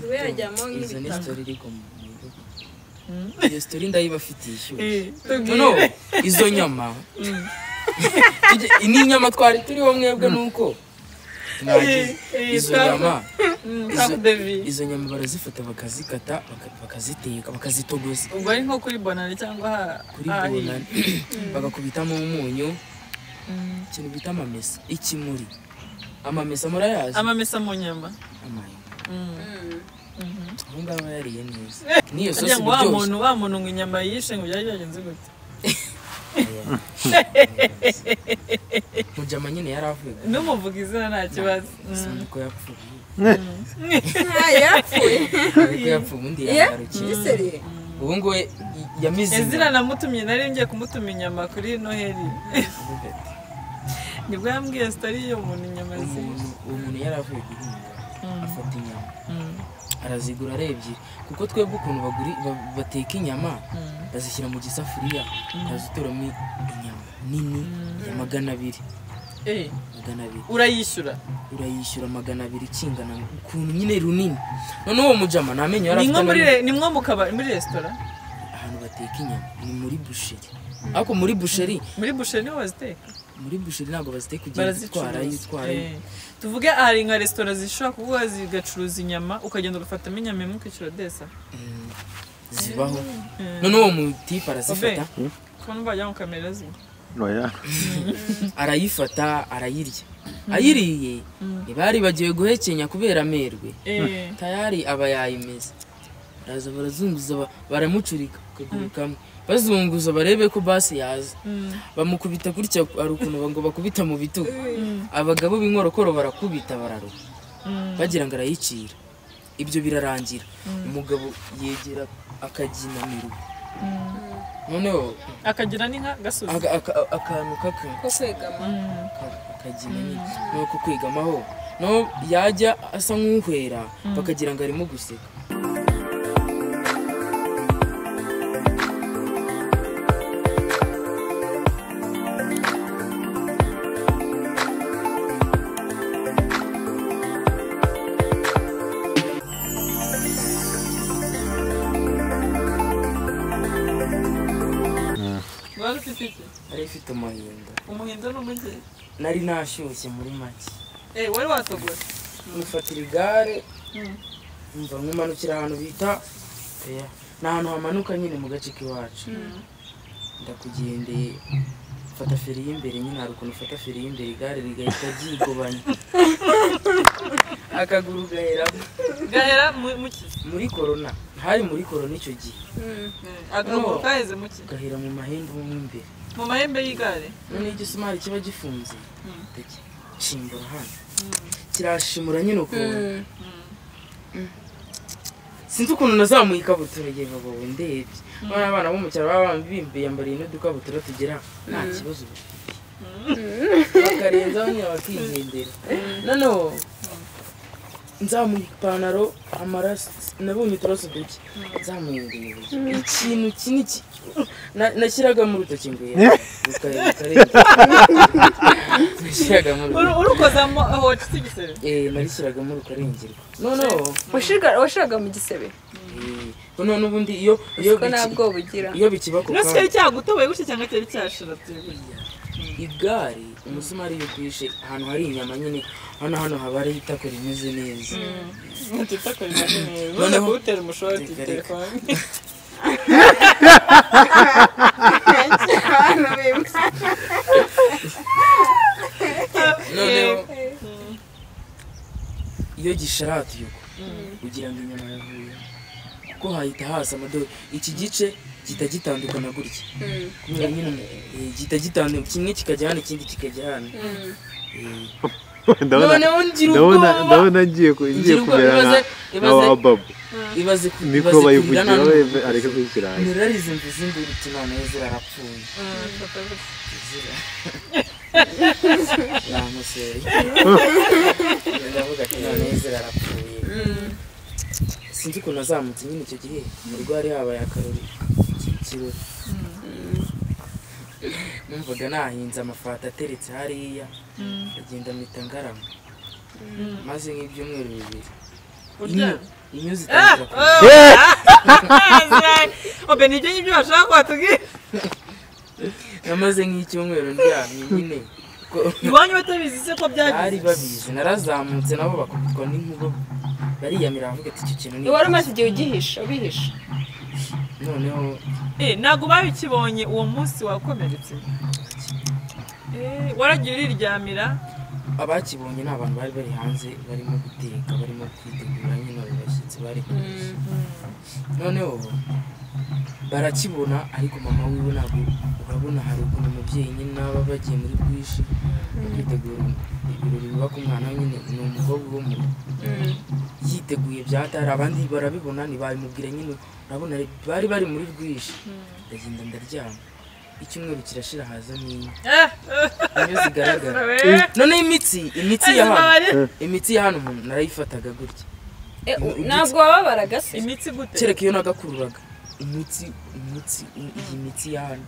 We yajyamo Izo ni nk'ibitaka. story iri mu iyo story ndayibafitiye ishyushye. Tubwire. No, izo nyama ni inyama twari turiho mwebwe nuko mwagize izo nyama. Izo nyama barazifata bakazikata, bakaziteka, bakazitogoza. Ubwo ari nko kuri bonane cyangwa kuri bonane, bagakubitamo umunyu, ikintu bita amamesa, ikimuri. Amamesa murayazi? Amamesa mu nyama. Aho ngaho yariye neza. Niyo sosi biryoshye. Wa muntu ngo inyama yishe ngo byari byagenze gute? Mujama nyine yaravuye. Numuvuga izina nta kibazo. Sinzi ko yapfuye. Yapfuye. Ariko yapfuye ubundi yagarukiye. Ubu ngo yamize. Izina namutumye nari ngiye kumutuma inyama kuri Noheli. Nibwo yambwiye story yo muntu inyama zishe. Uwo muntu yaravuye guhinga afata inyama. Arazigura ari ebyiri kuko twebwe ukuntu bateka inyama bazishyira mu gisafuriya bazitoramo inyama nini ya 200. 200. Urayishyura? Urayishyura 200 kingana ukuntu nyine runini. None uwo mujama namenye yarafite. Ni mwo mu kabari muri restaurant ahantu bateka inyama ni muri boucherie. Ariko muri boucherie, muri boucherie niho baziteka? Muri boucherie ntabwo baziteka, ugenda utwara. Tuvuge hari nka restaurant zishobora kuvuga zigacuruza inyama ukagenda ugafatamo inyama imwe ukishyura desa. Zibaho. None uwo mutipe arazifata. Ko numva mu kamera zi. Oya. Arayifata arayirya. Ayiriye ntibari bagiye guhekenya kubera amerwe. Tayari aba yayimeze. Baraza barazunguza baramucurika akaguru kamwe. Bazunguza barebe ko basi yaza. Bamukubita gutya ari ukuntu ngo bakubita mu bitugu. Abagabo b'inkorokoro barakubita bararuka. Bagira ngo arayicira. Ibyo birarangira. Umugabo yegera akaginamira. Noneho akagira n'inka gasozi. Akantu kaka ko kwegama. Akagina nyine. Nuko kwegamaho. No yajya asa nk'uhwera bakagira ngo arimo guseka. Nari ifite umuhindo. Umuhindo n'umugi? Nari nashyushye muri make. Wari watogora? Mufatira igare, mva nkumanukira ahantu bita ni ahantu hamanuka nyine mu gace k'iwacu. Ndakugendeye mfata feri y'imbere nyine hari ukuntu ufata feri y'imbere igare rigahita ryigobanya. Akaguru gahera. Gahera muki? Muri corona. Hari muri corona icyo gihe. Akaguru kaheze muki? Gahera mu mahembe mo imbere. Mu mahembe y'igare? None igisumari kiba gifunze. Shimbura hano. Kirashimura nyine ukuntu. Sinzi ukuntu nazamuye ikabutura igihe babawe ndebye. None abana bo mu cyaro baba biyambariye n'udukabutura tugera nta kibazo bafite. Bakarenzaho nyine bakigendera. Noneho nzamuye ipantaro amaraso nabonye uturaso duke nzamuye ndebye ikintu kinini nashyiraga mu rutoki ngo urukozamo aho wacitse igisebe. Narishyiragamo rukarengerwa. Noneho washiraga mu gisebe. None ubundi iyo ntabwo bugira iyo bikiba ko kandi cyagutoboye gutya cyangwa cyari cyashira igare umusumari yukwishe ahantu hari inyama nyine hano hano haba hari itako rimeze neza. Itako rimeze neza. Noneho utera umushoti telefone. Noneho iyo gisharati yuko ugira ngo inyama yavuye kuko hahita hasa amadoro iki gice gita gitandukana gutya kubera nyine gita gitandukana kimwe kikajya hano ikindi kikajya hano. Ndabona ngiye kumera nka wa babu ibaze mikoro bayivugiraho areke kuyishyira hasi. Nirarize mvuze induru ati none zirarapfuye. Namuseye ndavuga ati none zirarapfuye. Sinzi ukuntu nazamutse nyine icyo gihe mu rugo hari habaye akarori ikirori. Numvaga nahinze amafata ateretse hariya agenda mpita ngarama maze nk'ibyumweru bibiri. Inyo zitangira. Obe nibyo ngibyo bashaka kwatubwira. Namaze nk'icyumweru ndyamye nyine. Iwanyu batabizi se ko byagize? Bari babizi, narazamutse nabo bakubitwa n'inkuba. Bariyamira bavuga ati icyo kintu ni. Wari umaze igihe ugihisha, ubihisha. Noneho ntabwo babikibonye uwo munsi wakomeretse. Waragiye uriryamira. Abakibonye ni abantu bari bari hanze barimo guteka, barimo kwitegura nyine abo bashyitsi bari kuza. Noneho barakibona ariko mama wiwe ntabwo urabona hari ukuntu umubyeyi nyine naba bagiye muri bwishi kwitegura ibirori biba ku mwana nyine ni umukobwa wo mu yiteguye byatari abandi barabibona ntibabimubwira nyine urabona bari bari muri rwishi. Ndagenda ndaryama. Icyumweru kirashira haza n'inyo. Inyo zigaragara. None imitsi ya hano. Imitsi ya hano umuntu narayifataga gutya. Ntabwo wababaraga se? Imitsi gute? Kereka iyo nagakururaga. Imitsi iyi mitsi ya hano.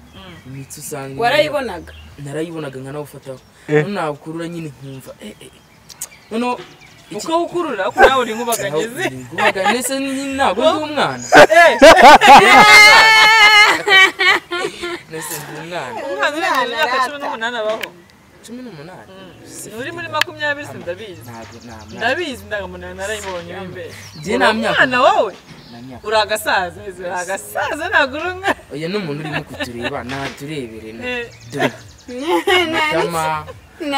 Imitsi usanga warayibonaga. Narayibonaga nkanawufataho. None nakurura nyine nkumva Noneho uko ukurura ko nawe uri nkubaganyeze. Nkubaganyeze ntabwo ndi umwana. Nese ndi umwana. Umwana uri mu myaka 18 abaho. 18. Uri muri 20 sindabizi. Ndabizi ndangamuntu narayibonye imbere. Njye nta myaka. Umwana wowe? Uri agasaza, uri agasaza ntabwo uri umwana. Oya n'umuntu urimo kutureba naturebere. Amatama.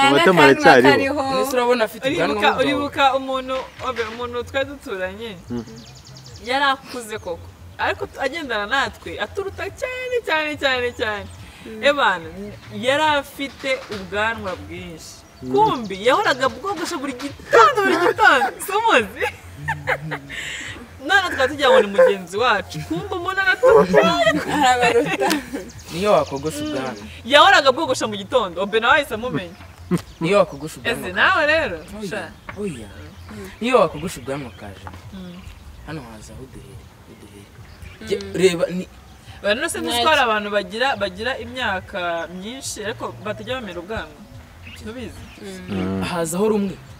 Amatama aracyariho. Nese urabona afite ubwanwa. Uribuka umuntu umuntu twari duturanye. Yari akuze koko. Ariko agendana natwe aturuta cyane cyane cyane cyane. Ebana yari afite ubwanwa bwinshi. Kumbi yahoraga bwogosha buri gitondo buri gitondo. Sumuzi. None twari tugira ngo ni mugenzi wacu. Kumbi umuntu araturuta. Arabaruta. Niyo wakogosha ubwanwa. Yahoraga bwogosha mu gitondo. Obe nawe ahise amumenya. Niyo wakogosha ubwanwa. Ese nawe rero. Oya. Niyo wakogosha ubwanwa kaje. Hano hazaho uduheri. Reba ni bano se nitwara abantu bagira imyaka myinshi ariko batajya bamera ubwanwa. Tubizi.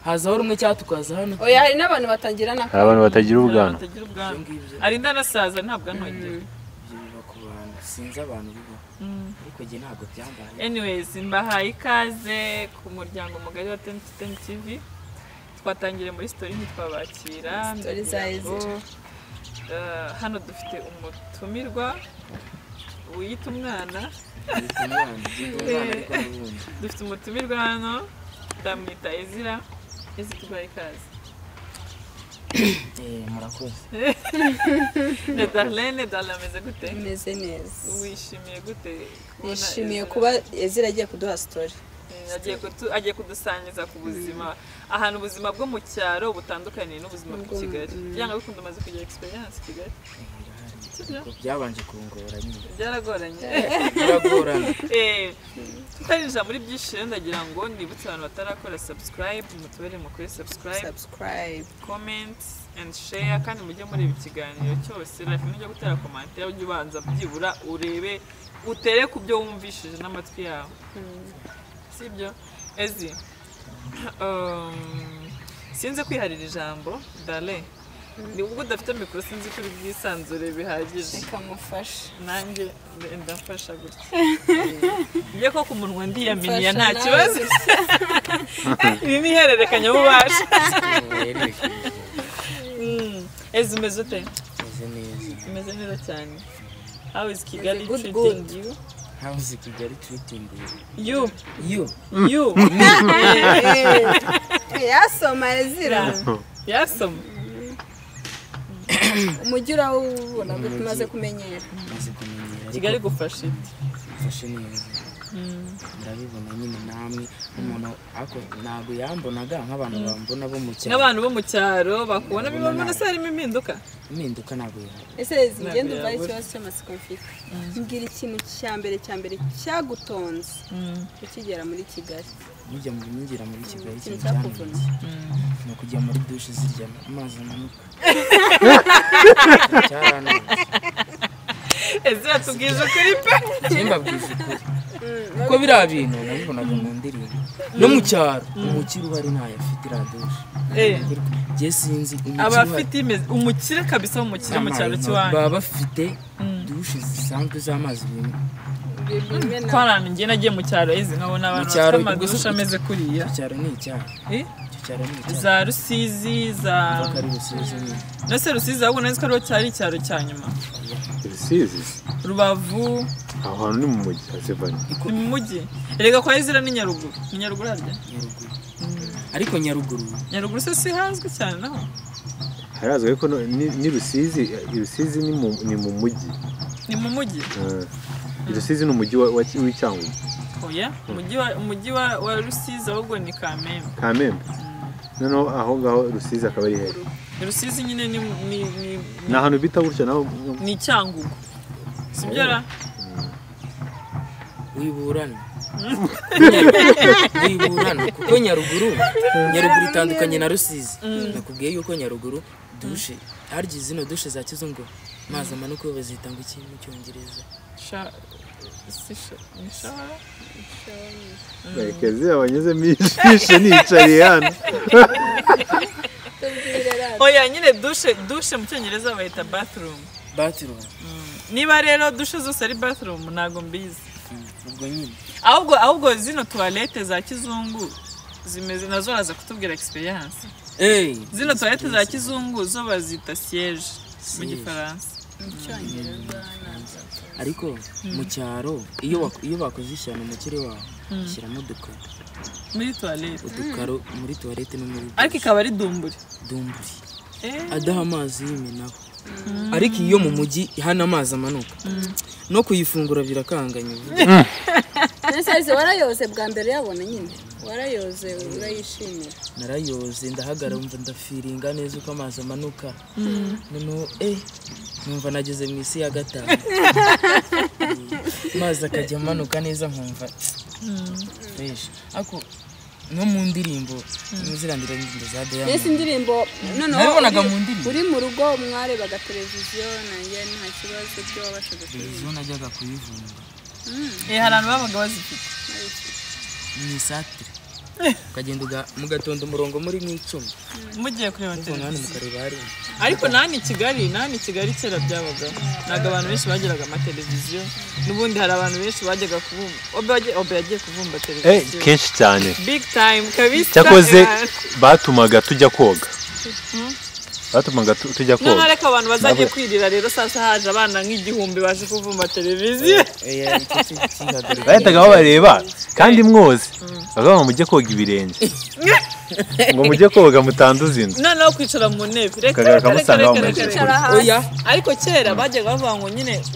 Hazaho rumwe cyatukaza hano. Oya hari n'abantu batangira na. Hari abantu batagira ubwanwa. Arinda nasaza nta bwanwa agira. Biba ku bantu sinzi abantu biba. Ariko jye ntabwo byambaye. Anyways mbahaye ikaze ku muryango mugari wa 10 TV. Twatangire muri story ntitwabakira. Story za Ezra. Hano dufite umutumirwa wiyita umwana. Dufite umutumirwa hano ndamwita Ezra. Ezra tubaye ikaze. Murakoze. Na Darlene ameze gute? Meze neza. Wishimiye gute? Nishimiye kuba Ezra agiye kuduha story. Agiye kudusangiza ku buzima ahantu ubuzima bwo mu cyaro butandukanye n'ubuzima bw'i Kigali. Byanga bikunda umaze kugira experience i Kigali. Byabanje kungora nyine. Byaragoranye. Biragorana. Tutarinjira muri byinshi rero ndagira ngo nibutse abantu batarakora subscribe mutubere mukore subscribe, comment and share kandi mujye muri ibi kiganiro cyose life nujya gutera commentaire ujye ubanza byibura urebe utere ku byo wumvishije n'amatwi yawe. Sibyo Ezi sinze kwiharira ijambo Dale ni ubwo udafite mikoro sinzi kuri bwisanzure bihagije reka mufashe nanjye ndafasha gutya ngiye ko ku munwa ndiyaminiya nta kibazo ibi ni ihererekanya bubasha Ezi umeze ute? Meze neza. Umeze neza cyane. How is Kigali treating you? How is Kigali treating you? You. You. Yasoma Ezra. Yasoma. Umujyi urawubona gute umaze kumenyera? Maze kumenyera. Kigali gufasha ite? Mfashe neza. Ndabibona nyine namwe umuntu ako ntabwo yambonaga nk'abantu bambona bo mu cyaro. N'abantu bo mu cyaro bakubona bibona se harimo impinduka? Impinduka ntabwo yaba. Ese ngende umva ikibazo cy'amatsiko mfite. Mbwira ikintu cya mbere cyagutonze ukigera muri Kigali. Mujya muri nyingira muri Kigali ikintu cyakuvuna. Ni ukujya muri douche zirya amazi amanuka. Cyarananiye. Ezra tubwije ukuri pe. Njye mbabwije ukuri. Kuko biriya bintu nabibonaga mu ndirimbo. No mu cyaro umukire uhari ntayo afite iriya douche. Jye sinzi abafite umukire kabisa umukire mu cyaro cy'iwanyu baba bafite dushe zisanzwe z'amazi twarana njye nagiye mu cyaro izi nkabona abantu bafite amadushe ameze kuriya. Icyo cyaro ni icyaro. Icyo cyaro ni icyaro. Za Rusizi za Nase Rusizi ahubwo nzi ko ariho cyari icyaro cya nyuma. Rusizi Rubavu aho hantu ni mu mujyi Hasevani. Ni mu mujyi. Erega kwa Ezira ni Nyaruguru. Ni Nyaruguru harya? Nyaruguru. Ariko Nyaruguru. Nyaruguru se si hazwi cyane naho. Harazwi ariko ni Rusizi, Rusizi ni mu mujyi. Ni mu mujyi. Rusizi ni umujyi w'Icyangugu. Oya, umujyi wa Rusizi ahubwo ni Kamembe. Kamembe. Noneho aho ngaho Rusizi akaba ari hehe? Rusizi nyine ni ni ahantu bita gutya naho ni Cyangugu. Sibyo ra? Wiburana. Wiburana kuko Nyaruguru itandukanye na Rusizi. Nakubwiye yuko Nyaruguru dushe harya zino dushe za kizungu mazi amanuka bazita ngo iki mu Cyongereza. Rekezi abanyuze mishishe nicariye hano. Oya nyine dushe mu Cyongereza bayita bathroom. Bathroom. Niba rero dushe zose ari bathroom ntago mbizi. Ubwo nyine. Ahubwo zino toilette za kizungu zimeze nazo raza kutubwira experience. Zino toilette za kizungu zo bazita siège mu Gifaransa. Mu Cyongereza. Ariko mu cyaro iyo bakoze ishyano umukire wawe shyiramo udukaro muri toilette, udukaro muri toilette no muri ariko ikaba ari dumburi adaha amazi yimenaho. Ariko iyo mu mujyi hano amazi amanuka no kuyifungura birakanganye. Nese warayoze bwa mbere yabona nyine warayoze urayishimira? Narayoze ndahagara umva ndafiringa neza uko amazi amanuka. Noneho numva nageze mu isi ya gatanu. Amazi akajya amanuka neza nkumva fresh. Ako no mu ndirimbo muzirandira indirimbo za Diamond. Nese indirimbo noneho nabonaga mu ndirimbo uri mu rugo mwarebaga televiziyo nanjye nta kibazo byo wabashaga televiziyo najyaga kuyivumba. Hari abantu babaga bazifite ni satire ukagenda mugatonda umurongo muri nk'icumi mugiye kureba televiziyo. Ariko nani Kigali kera byabagaho ntabwo abantu benshi bageraga amateleviziyo n'ubundi hari abantu benshi bajyaga kubumba. Obe yagiye kuvumba televiziyo kenshi cyane big time kabisa. Cyakoze batumaga tujya koga. Batumaga tujya koga. None ariko abantu bazagiye kwirira rero sasa haje abana nk'igihumbi baje kuvumba televiziyo. Bahitaga babareba kandi mwoze bakavuga ngo mujye koga ibirenge ngo mujye koga mutanduza inzu. Noneho kwicara mu ntebe reka. Oya ariko kera bajyaga bavuga ngo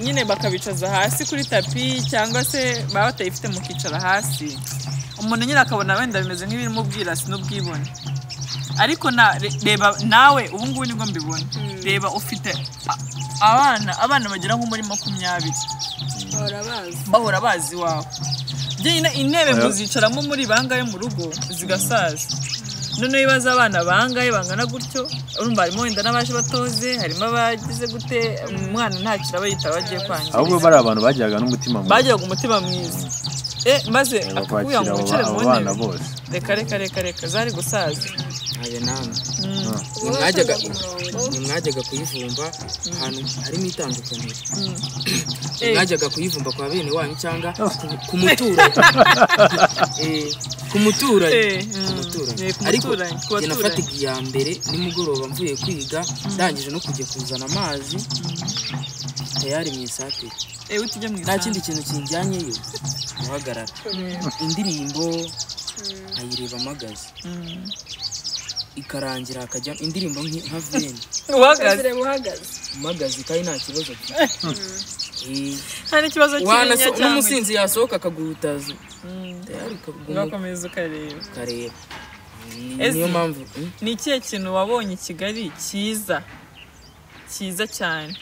nyine bakabicaza hasi kuri tapi cyangwa se baba batayifite mukicara hasi umuntu nyine akabona wenda bimeze nk'ibirimo ubwirasi n'ubwibone. Ariko reba nawe ubu ngubu nibwo mbibona. Reba ufite abana bagera nko muri 20 bahora bazi iwawe. Nyine intebe muzicaramo muri bangahe mu rugo zigasaza. Noneho ibibazo abana bangahe bangana gutyo urumva harimo wenda n'abaje batoze harimo abagize gute umwana ntakira abayita bagiye kwangiza. Ahubwo bari abantu bajyaga n'umutima mwiza. Bajyaga umutima mwiza. Maze akakubwira ngo wicare mu ntebe. Reka zari gusaza. Ayo namwe nimwajyaga kuyivumba ahantu harimo itandukaniro. Mwajyaga kuyivumba kwa bene wanyu cyangwa ku muturanyi. Ku muturanyi. Ariko njye nafataga iya mbere nimugoroba mvuye kwiga ndangije no kujya kuzana amazi tayari mu isatire. Nta kindi kintu kinjyanyeyo guhagarara indirimbo nkayireba amagaze ikarangira akajya indirimbo nka veni uhagaze kandi nta kibazo nta n'ikibazo cy'ibinya cyangwa n'umusinzi yasohoka akaguhutaza ugakomeza ukareba. Niyo mpamvu ni ikihe kintu wabonye i Kigali cyiza cyiza cyane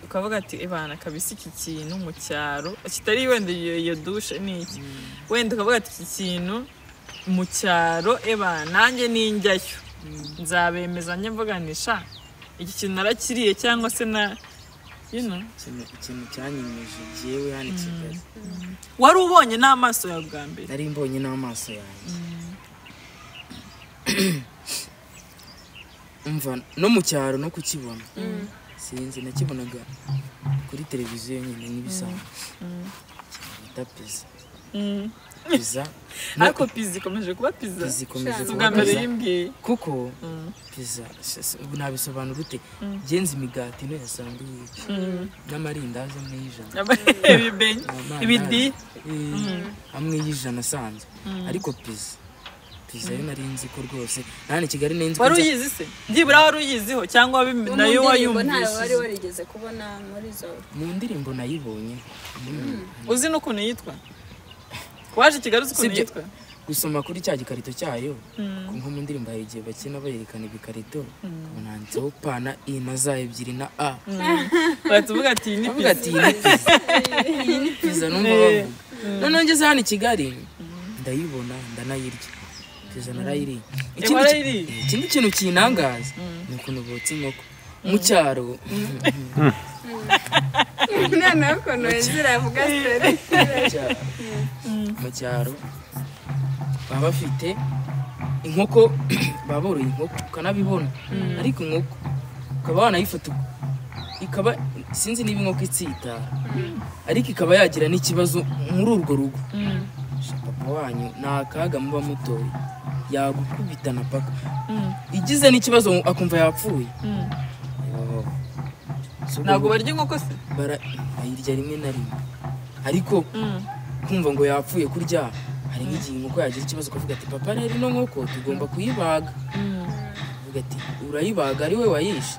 ukavuga ati ebana kabisa iki kintu mu cyaro kitari wenda iyo dushe ni iki wenda ukavuga ati iki kintu mu cyaro eba nanjye ninjyayo nzabemeza njye mvuganisha iki kintu narakiriye cyangwa se na you know ikintu cyanyemeje jewe hano i Kigali wari ubonye n'amaso yawe bwa mbere. Nari mbonye n'amaso yanjye. Umva no mu cyaro no kukibona. Sinzi nakibonaga kuri televiziyo nyine nk'ibisanzwe. Bita pizza. Pizza. Ariko pizza ikomeje kuba pizza. Pizza ikomeje Si kuba ubwa mbere pizza. yimbwiye. Kuko pizza ubu nabisobanura ute? Genza imigati ino ya sandwich n'amarindazi amwe y'ijana. Ibibenyi. Ibidi. Amwe y'ijana asanzwe. Ariko pizza pizza yo nari nzi ko rwose nani Kigali nari nzi ko Wari uyizi se? Byibura wari uyiziho cyangwa nayo Mu ndirimbo ntayo wari wayumvishije? warigeze kubona muri zo. Mu ndirimbo nayibonye. Uzi n'ukuntu yitwa? Waje i Kigali uzi ukuntu Sibyo. yitwa? Gusoma kuri cya gikarito cyayo, nko mu ndirimbo hari igihe bakina berekana ibikarito, ukabona handitseho P na I na Z ebyiri na A. Bahita uvuga ati iyi ni Bavuga pizza. ati iyi ni pizza. Iyi ni pizza numva bavuga. Noneho ngeze hano i Kigali ndayibona ndanayirya. Pizza narayiriye. Ikindi Warayiriye? Ikindi kintu kinangaza ni ukuntu botsa inkoko. Mu cyaro Noneho ukuntu Ezra avuga story. Mu cyaro baba bafite inkoko, baba boroye inkoko ukanabibona, ariko inkoko ukaba wanayifata ikaba sinzi niba inkoko itsitara, ariko ikaba yagira n'ikibazo muri urwo rugo. Sha papa wanyu ni akaga muba mutoye, yagukubita na paka igize n'ikibazo akumva yapfuye. Yo. So Ntabwo barya inkoko se? Bayirya rimwe na rimwe, ariko kumva ngo yapfuye kurya, hari nk'igihe inkoko yagira ikibazo ukavuga ati papa rero ino nkoko tugomba kuyibaga. Uvuga ati urayibaga ari we wayishe.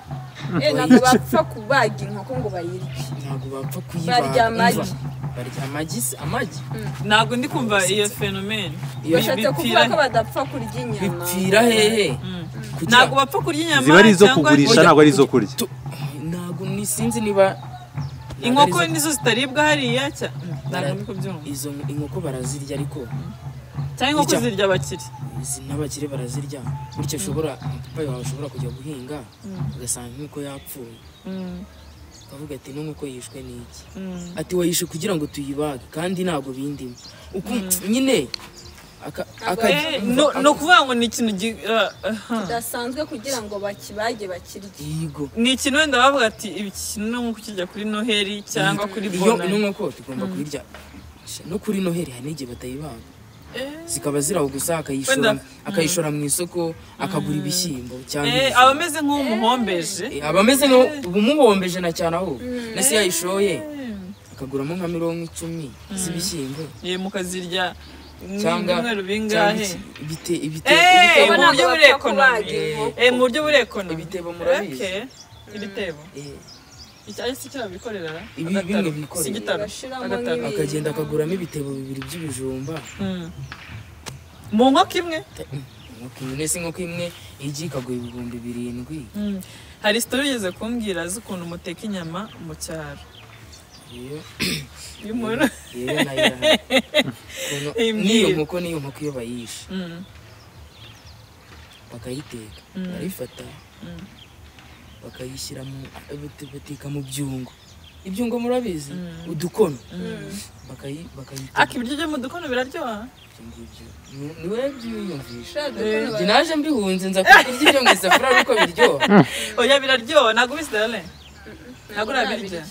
Ntabwo bapfa kubaga inkoko ngo bayirye. Ntabwo bapfa kuyibaga. Barya amagi. Umva, barya amagi se, amagi. Ntabwo ndi kumva iyo phenomene. Bashatse kuvuga ko badapfa kurya inyama. Bipfira hehe? Kugira- Ntabwo bapfa kurya inyama Ziba ari izo cyangwa kugurisha ntabwo ari izo kurya. Ntabwo ni sinzi niba inkoko nizo zitaribwa hariya cya ntabwo ndi kubyumva. Izo inkoko barazirya ariko cyangwa inkoko zirya abakire. Izi n'abakire barazirya. Bityo ushobora papa wawe ushobora kujya guhinga ugasanga inkoko yapfuye. Ukavuga ati ino nkoko yishwe n'iki? Ati wayishe kugira ngo tuyibage kandi ntabwo bindimo. Uku nyine No kuvuga ngo ni ikintu kidasanzwe kugira ngo bakibage bakirye. Yego. Ni ikintu wenda bavuga ati ibi kintu no nko kukirya kuri Noheli cyangwa kuri Bonane. Iyo nkoko tugomba kuyirya no kuri Noheli hari n'igihe batayibaga. Zikaba ziraho gusa akayishora mu isoko akagura ibishyimbo cyangwa abameze nk'umuhombeje. Abameze nk'umuhombeje na cyane aho. Nese yayishoye akaguramo nka 10 z'ibishyimbo. Ye mukazirya cyangwa bingahe? Ibite mu buryo buri ekonomi. Mu buryo buri ekonomi. Ibitebo murabizi. Ibitebo. Iki ari se cyabikorera? Ibi bimwe bikorera. Akagenda akaguramo ibitebo bibiri by'ibijumba. Mu nkoko imwe? Inkoko imwe, nese inkoko imwe igi ikagura 7,000. Hari story ugeze kumbwira z'ukuntu muteka inyama mu cyaro. Iyo niyo nkoko niyo nkoko iyo bayishe bakayiteka barayifata bakayishyira mu bateka mu byungo. Ibyungo murabizi udukono bakayiteka. Aka ibiryo byo mu dukono biraryoha. Niwe byiyumvisha. Njye naje mbihunze nza kurya ibyo mu isafuriya ariko biryoha. Oya biraryoha ntabwo bisidale. Ntabwo urabirya.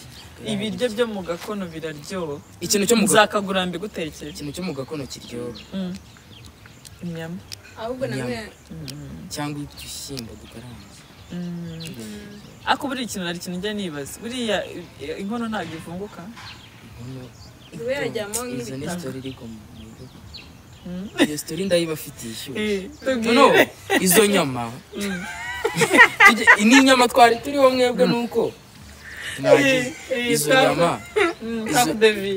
Ibiryo byo mu gakono biraryoha. Ikintu cyo mu nzakagura mbigutekere. Ikintu cyo mu gakono kiryoha. Inyama. Ahubwo namwe cyangwa udushyimbo dukaranze. Ako buri ikintu ari ikintu njya nibaza. Buriya inkono ntabwo ivunguka. Iwe yajyamo Izo ni nk'ibitabo. story iri mu Iyo story ndayibafitiye ishyushye. Tubwire. No, izo nyama. Ni inyama twari turiho mwebwe nuko izo nyama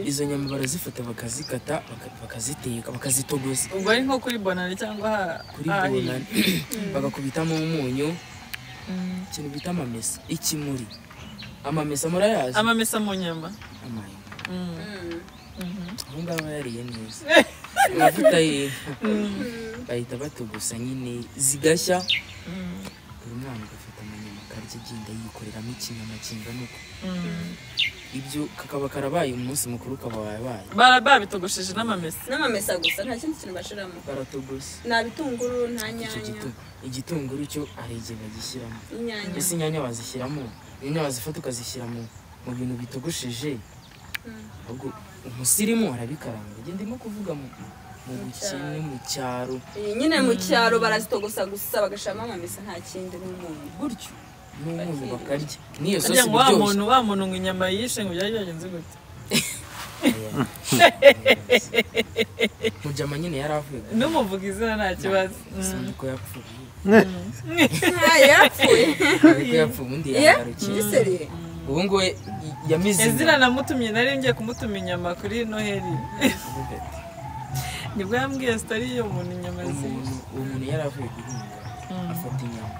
izo nyama barazifata bakazikata bakaziteka bakazitogoza. Ubwo ari nko kuri bonane cyangwa kuri bonane bagakubitamo umunyu, ikintu bita amamesa, ikimuri. Amamesa murayazi? Amamesa mu nyama. Amaye. Aho ngaho yariye neza. Amavuta y'inka. Bahita batogosa nyine zigashya. Buri mwana agafata amanyama akarya. ajya agenda yikoreramo ikinyama kingana uko. Ibyo kakaba karabaye umunsi mukuru ukaba wabaye. Babitogosheje n'amamesa. N'amamesa gusa nta kindi kintu bashiramo. Baratogose. Nta bitunguru nta nyanya. Igitunguru cyo hari igihe bagishyiramo. Inyanya. Ese inyanya bazishyiramo? Inyanya wazifata ukazishyira mu bintu bitogosheje. Ubwo umusirimu arabikaranga. Njye ndimo kuvuga mu bukene mu cyaro. Nyine mu cyaro barazitogosa gusa bagashiramo amamesa nta kindi n'umunyu. Gutyo. N'umunyu bakarya. Niyo sosi biryoshye. Wa muntu ngo inyama yishe ngo byari byagenze gute? Mujama nyine yaravuye. Numuvuga izina nta kibazo. Sinzi ko yapfuye. Yapfuye. Ariko yapfuye undi yagarukiye. Ubu ngo yamize. Ezira namutumye nari ngiye kumutuma inyama kuri Noheli. Nibwo yambwiye story yo muntu inyama zishe. Uwo muntu yaravuye guhinga afata inyama.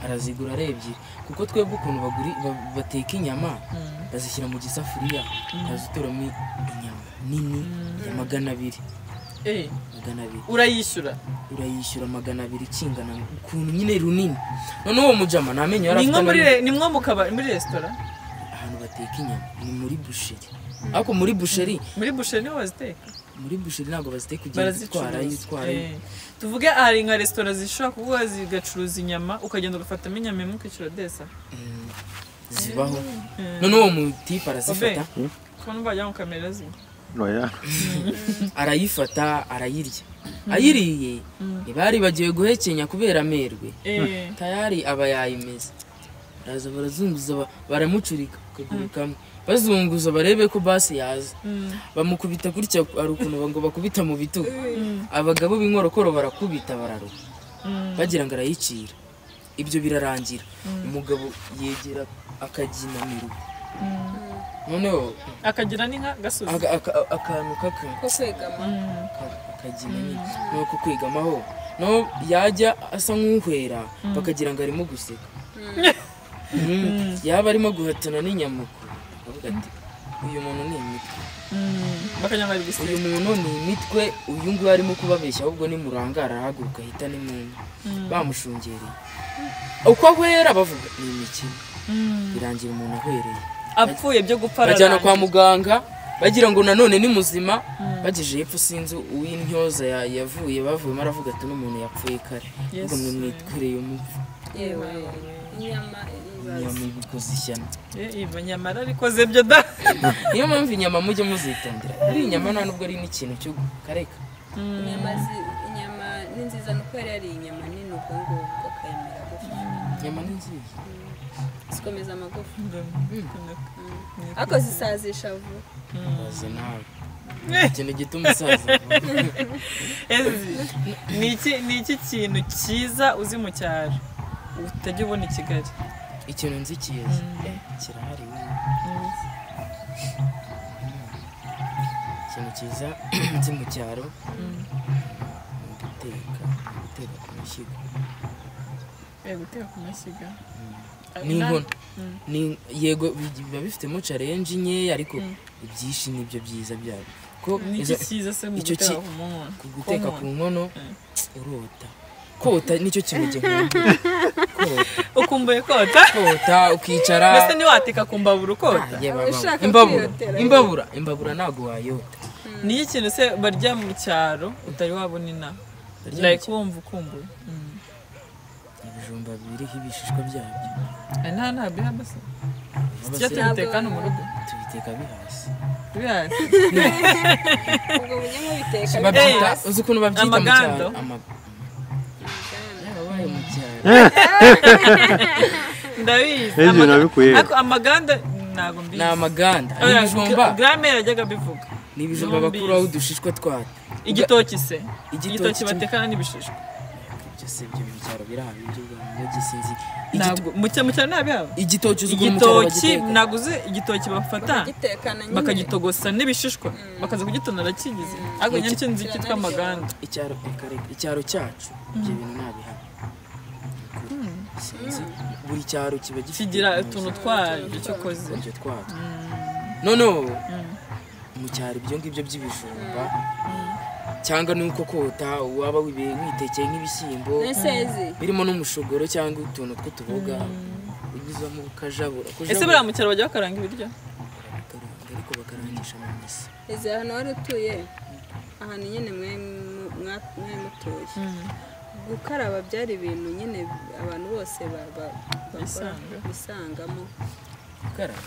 Arazigura ari ebyiri kuko twebwe ukuntu bateka inyama bazishyira mu gisafuriya ukazitoramo inyama nini ya 200. 200. Urayishyura? Urayishyura 200 kingana ukuntu nyine runini. None uwo mujama namenye yarafite. Ni mwo mukaba muri restaurant ahantu bateka inyama ni muri boucherie. Ariko muri boucherie, niho baziteka. Muri boucherie ntabwo baziteka ugiye gutwara yitwara. Tuvuge hari nka restaurant zishobora kuvuga zigacuruza inyama ukagenda ugafatamo inyama imwe ukishyura desa. Zibaho. None uwo mutipe arazifata. Ko numva mu kamera zi. Oya. Arayifata arayirya. Ayiriye ntibari bagiye guhekenya kubera amerwe. Tayari aba yayimeze. Baraza barazunguza baramucurika akaguru kamwe. Bazunguza barebe ko basi yaza. Bamukubita gutya ari ukuntu ngo bakubita mu bitugu. Abagabo b'inkorokoro barakubita bararuka. Bagira ngo arayicira. Ibyo birarangira. Umugabo yegera akaginamira. Noneho akagira n'inka gasozi. Akantu kaka ko kwegama. Akagina nyine. Nuko kwegamaho. No yajya asa nk'uhwera bakagira ngo arimo guseka. Yaba arimo guhatana n'inyamuko. Avuga ati uyu muntu ni imitwe. Uyu muntu ni imitwe, uyu nguyu arimo kubabeshya ahubwo ni murangara ahaguruka ahita ni muntu. Bamushungereye. Uko ahwera bavuga ni imikino. Birangira umuntu ahwereye. Apfuye byo gupfa bajyana kwa muganga bagira ngo nanone ni muzima bageje hepfo sinzi uw'intyoza yavuye bavuyemo aravuga ati n'umuntu yapfuye kare. Ubwo mwe mwitwereye umupfu. Yewe inyama ikoze ishyano. Inyama arikoze byo da. Niyo mpamvu inyama mujye muzitondera. Ari inyama nta nubwo ari n'ikintu cyo kareka. Inyama ni nziza nuko yari ari inyama nini ubwo ngubwo akayemera gutyo. Inyama ni nziza. Zikomeza amagufa. Ariko zisazisha vuba. Baze nawe. Ikintu gituma usaza. Ni iki kintu cyiza uzi mu cyaro utajya ubona i Kigali? Ikintu nzi cyiza kirahari. Ikintu cyiza nzi mu cyaro guteka ku mashyiga. Guteka ku mashyiga n'inkono. Yego biba bifitemo challenge nkeya ariko ibyinshi nibyo byiza byabo. Ko cyiza se mu guteka ku nkono urota. Kota nicyo kintu gihe. Ukumbuye kota? Kota ukicara. Mbese ni wateka ku mbabura ukota? Imbabura ntago wayota. Ni ikintu se barya mu cyaro utari wabona ina. Like wumva ukumbuye. Ibijumba biriho ibishishwa byabyo. Nta bihaba se. Sijya tubiteka no mu rugo. Tubiteka bihasi. Bihasi. Ubwo bunyemo biteka bihasi. Uzi ukuntu babyita mu cyaro? Ndabizi. Ariko amaganda ntago mbizi. Ni amaganda. Ni ibijumba. Grammaire yajyaga bivuga. Ni ibijumba bakuraho udushishwa twatwo. Igitoki se? Igitoki batekana n'ibishishwa. Ibyo se byo mu cyaro birahaba ibyo bwa sinzi. Ntabwo mu cyaro ntabihaba. Igitoki uzi ukuntu mu cyaro bagiteka. Igitoki naguze igitoki bafata bakagitogosa n'ibishishwa bakaza kugitonora kigize. Ariko nyine nzi cyitwa amaganda. Icyaro icyaro cyacu ibyo bintu ntabihaba. Sinzi buri cyaro kiba gifite kigira utuntu twayo cyo koze ibyo twatwo. Noneho mu cyaro ibyo ngibyo by'ibijumba cyangwa nuko kota waba witekeye nk'ibishyimbo birimo n'umushogoro cyangwa utuntu tw'utuboga. Unyuzamo ukajabura. Ese buriya mu cyaro bajya bakaranga ibiryo? Bakaranga ariko bakarangisha mu misa. Ese ahantu wari utuye ahantu nyine mwe mutuye gukaraba byari ibintu nyine abantu bose bisangamo. Gukaraba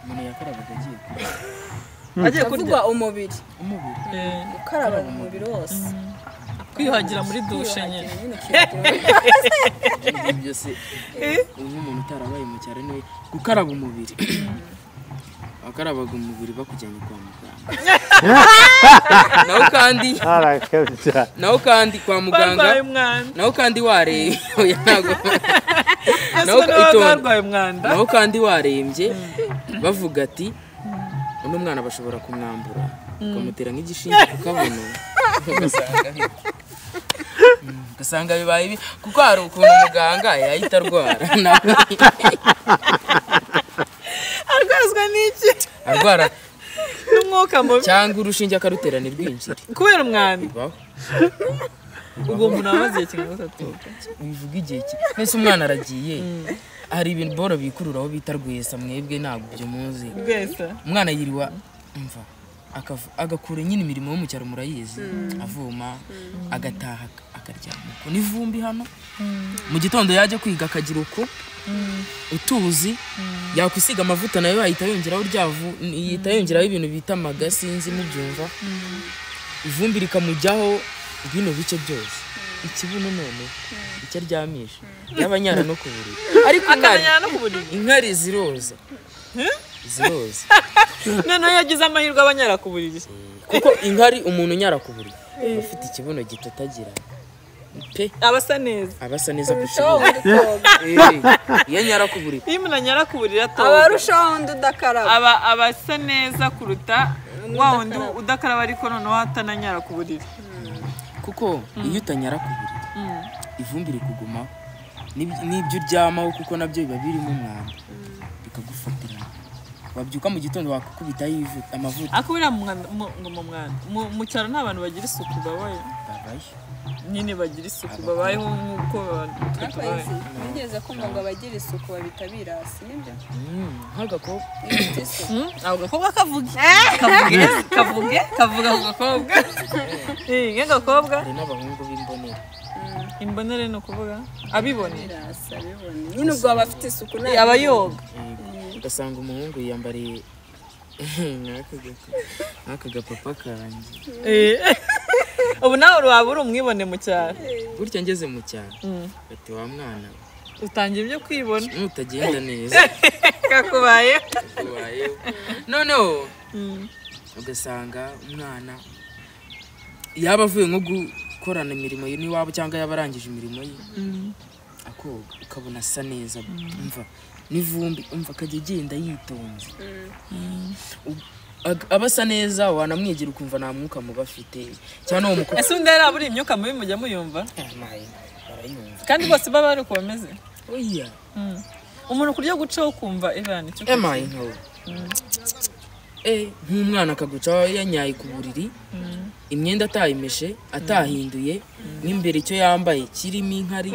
umuntu yakarabaga agiye agiye kurya umubiri gukaraba umubiri wose kwiyuhagira muri dushe nyine ibyo se nk'umuntu utarabaye mu cyaro niwe gukaraba umubiri wakarabaga umubiri bakujyanye kwa muganga naho kandi kwa muganga naho kandi warembye naho kandi warembye bavuga ati uno mwana bashobora kumwambura ukamutera nk'igishinge ku kabuno ugasanga bibaye ibi kuko hari ukuntu muganga yahita arwara arwazwa n'iki arwara n'umwuka mubi cyangwa urushinge akarutera ni rwinjire kubera umwanda ubwo umuntu aba amaze igihe kingana atatoka bivuga igihe mbese umwana aragiye hari ibintu boro bikururaho bita rwesa mwebwe ntabwo ibyo muzi rwesa umwana yiriwa mva agakura nyine imirimo yo mu cyaro murayizi avoma agataha akaryama uko n'ivumbi hano mu gitondo yajya kwiga akagira uko utuzi yakwisiga amavuta nayo yahita yongeraho ryavu yahita yongeraho ibintu bita amaga sinzi mubyumva ivumbi rikamujyaho bino bice byose ikibuno none icyo aryamisha yaba anyara no ku buriri ariko inkari ziroza ziroza noneho yagize amahirwe abanyara ku buriri kuko inkari umuntu unyara ku buriri aba afite ikibuno gitotagira pe aba asa neza aba asa neza ku kibuno iyo anyara ku buriri iyo umuntu anyara ku buriri atoga aba arushaho undi udakaraba aba asa neza kuruta wa wundi udakaraba ariko noneho atananyara ku buriri kuko iyo utanyara ku buriri ivumbi rikugumaho n'ibyo uryamaho kuko nabyo biba birimo umwanda bikagufatira wabyuka mu gitondo wakukubitaho amavuta ariko buriya mu mwanda mu cyaro nta bantu bagira isuku babayo nyine bagira isuku babayeho nk'uko twe tubaye nigeze kumva ngo abagira isuku babita birasi nibyo nk'agakobwa ako gakobwa kavuge kavuge kavuga ako gakobwa nk'agakobwa hari n'abahungu b'imbonere imbonere ni ukuvuga abibone nyine ubwo aba afite isuku aba yoga ugasanga umuhungu yiyambariye nk'aka gapapa kanjye ubu nawe waba uri umwibone mu cyaro gutya ngeze mu cyaro ati wa mwana utangira ibyo kwibona nutagenda neza kakubayeho noneho ugasanga umwana yaba avuye nko gukorana imirimo ye n'iwabo cyangwa yaba arangije imirimo ye akoga ukabona asa neza umva n'ivumbi umva akajya agenda yitonze aba asa neza wanamwigira ukumva nta mwuka mubi afite cyangwa uwo mukobwa ese undi yari abura imyuka mibi mujya muyumva barayumva kandi bose baba bari uko bameze oya umuntu kurya gucaho ukumva ibana icyo emaye nkawe nk'umwana akagucaho yanyaye ku buriri imyenda atayimeshe atahinduye n'imbere icyo yambaye kirimo inkari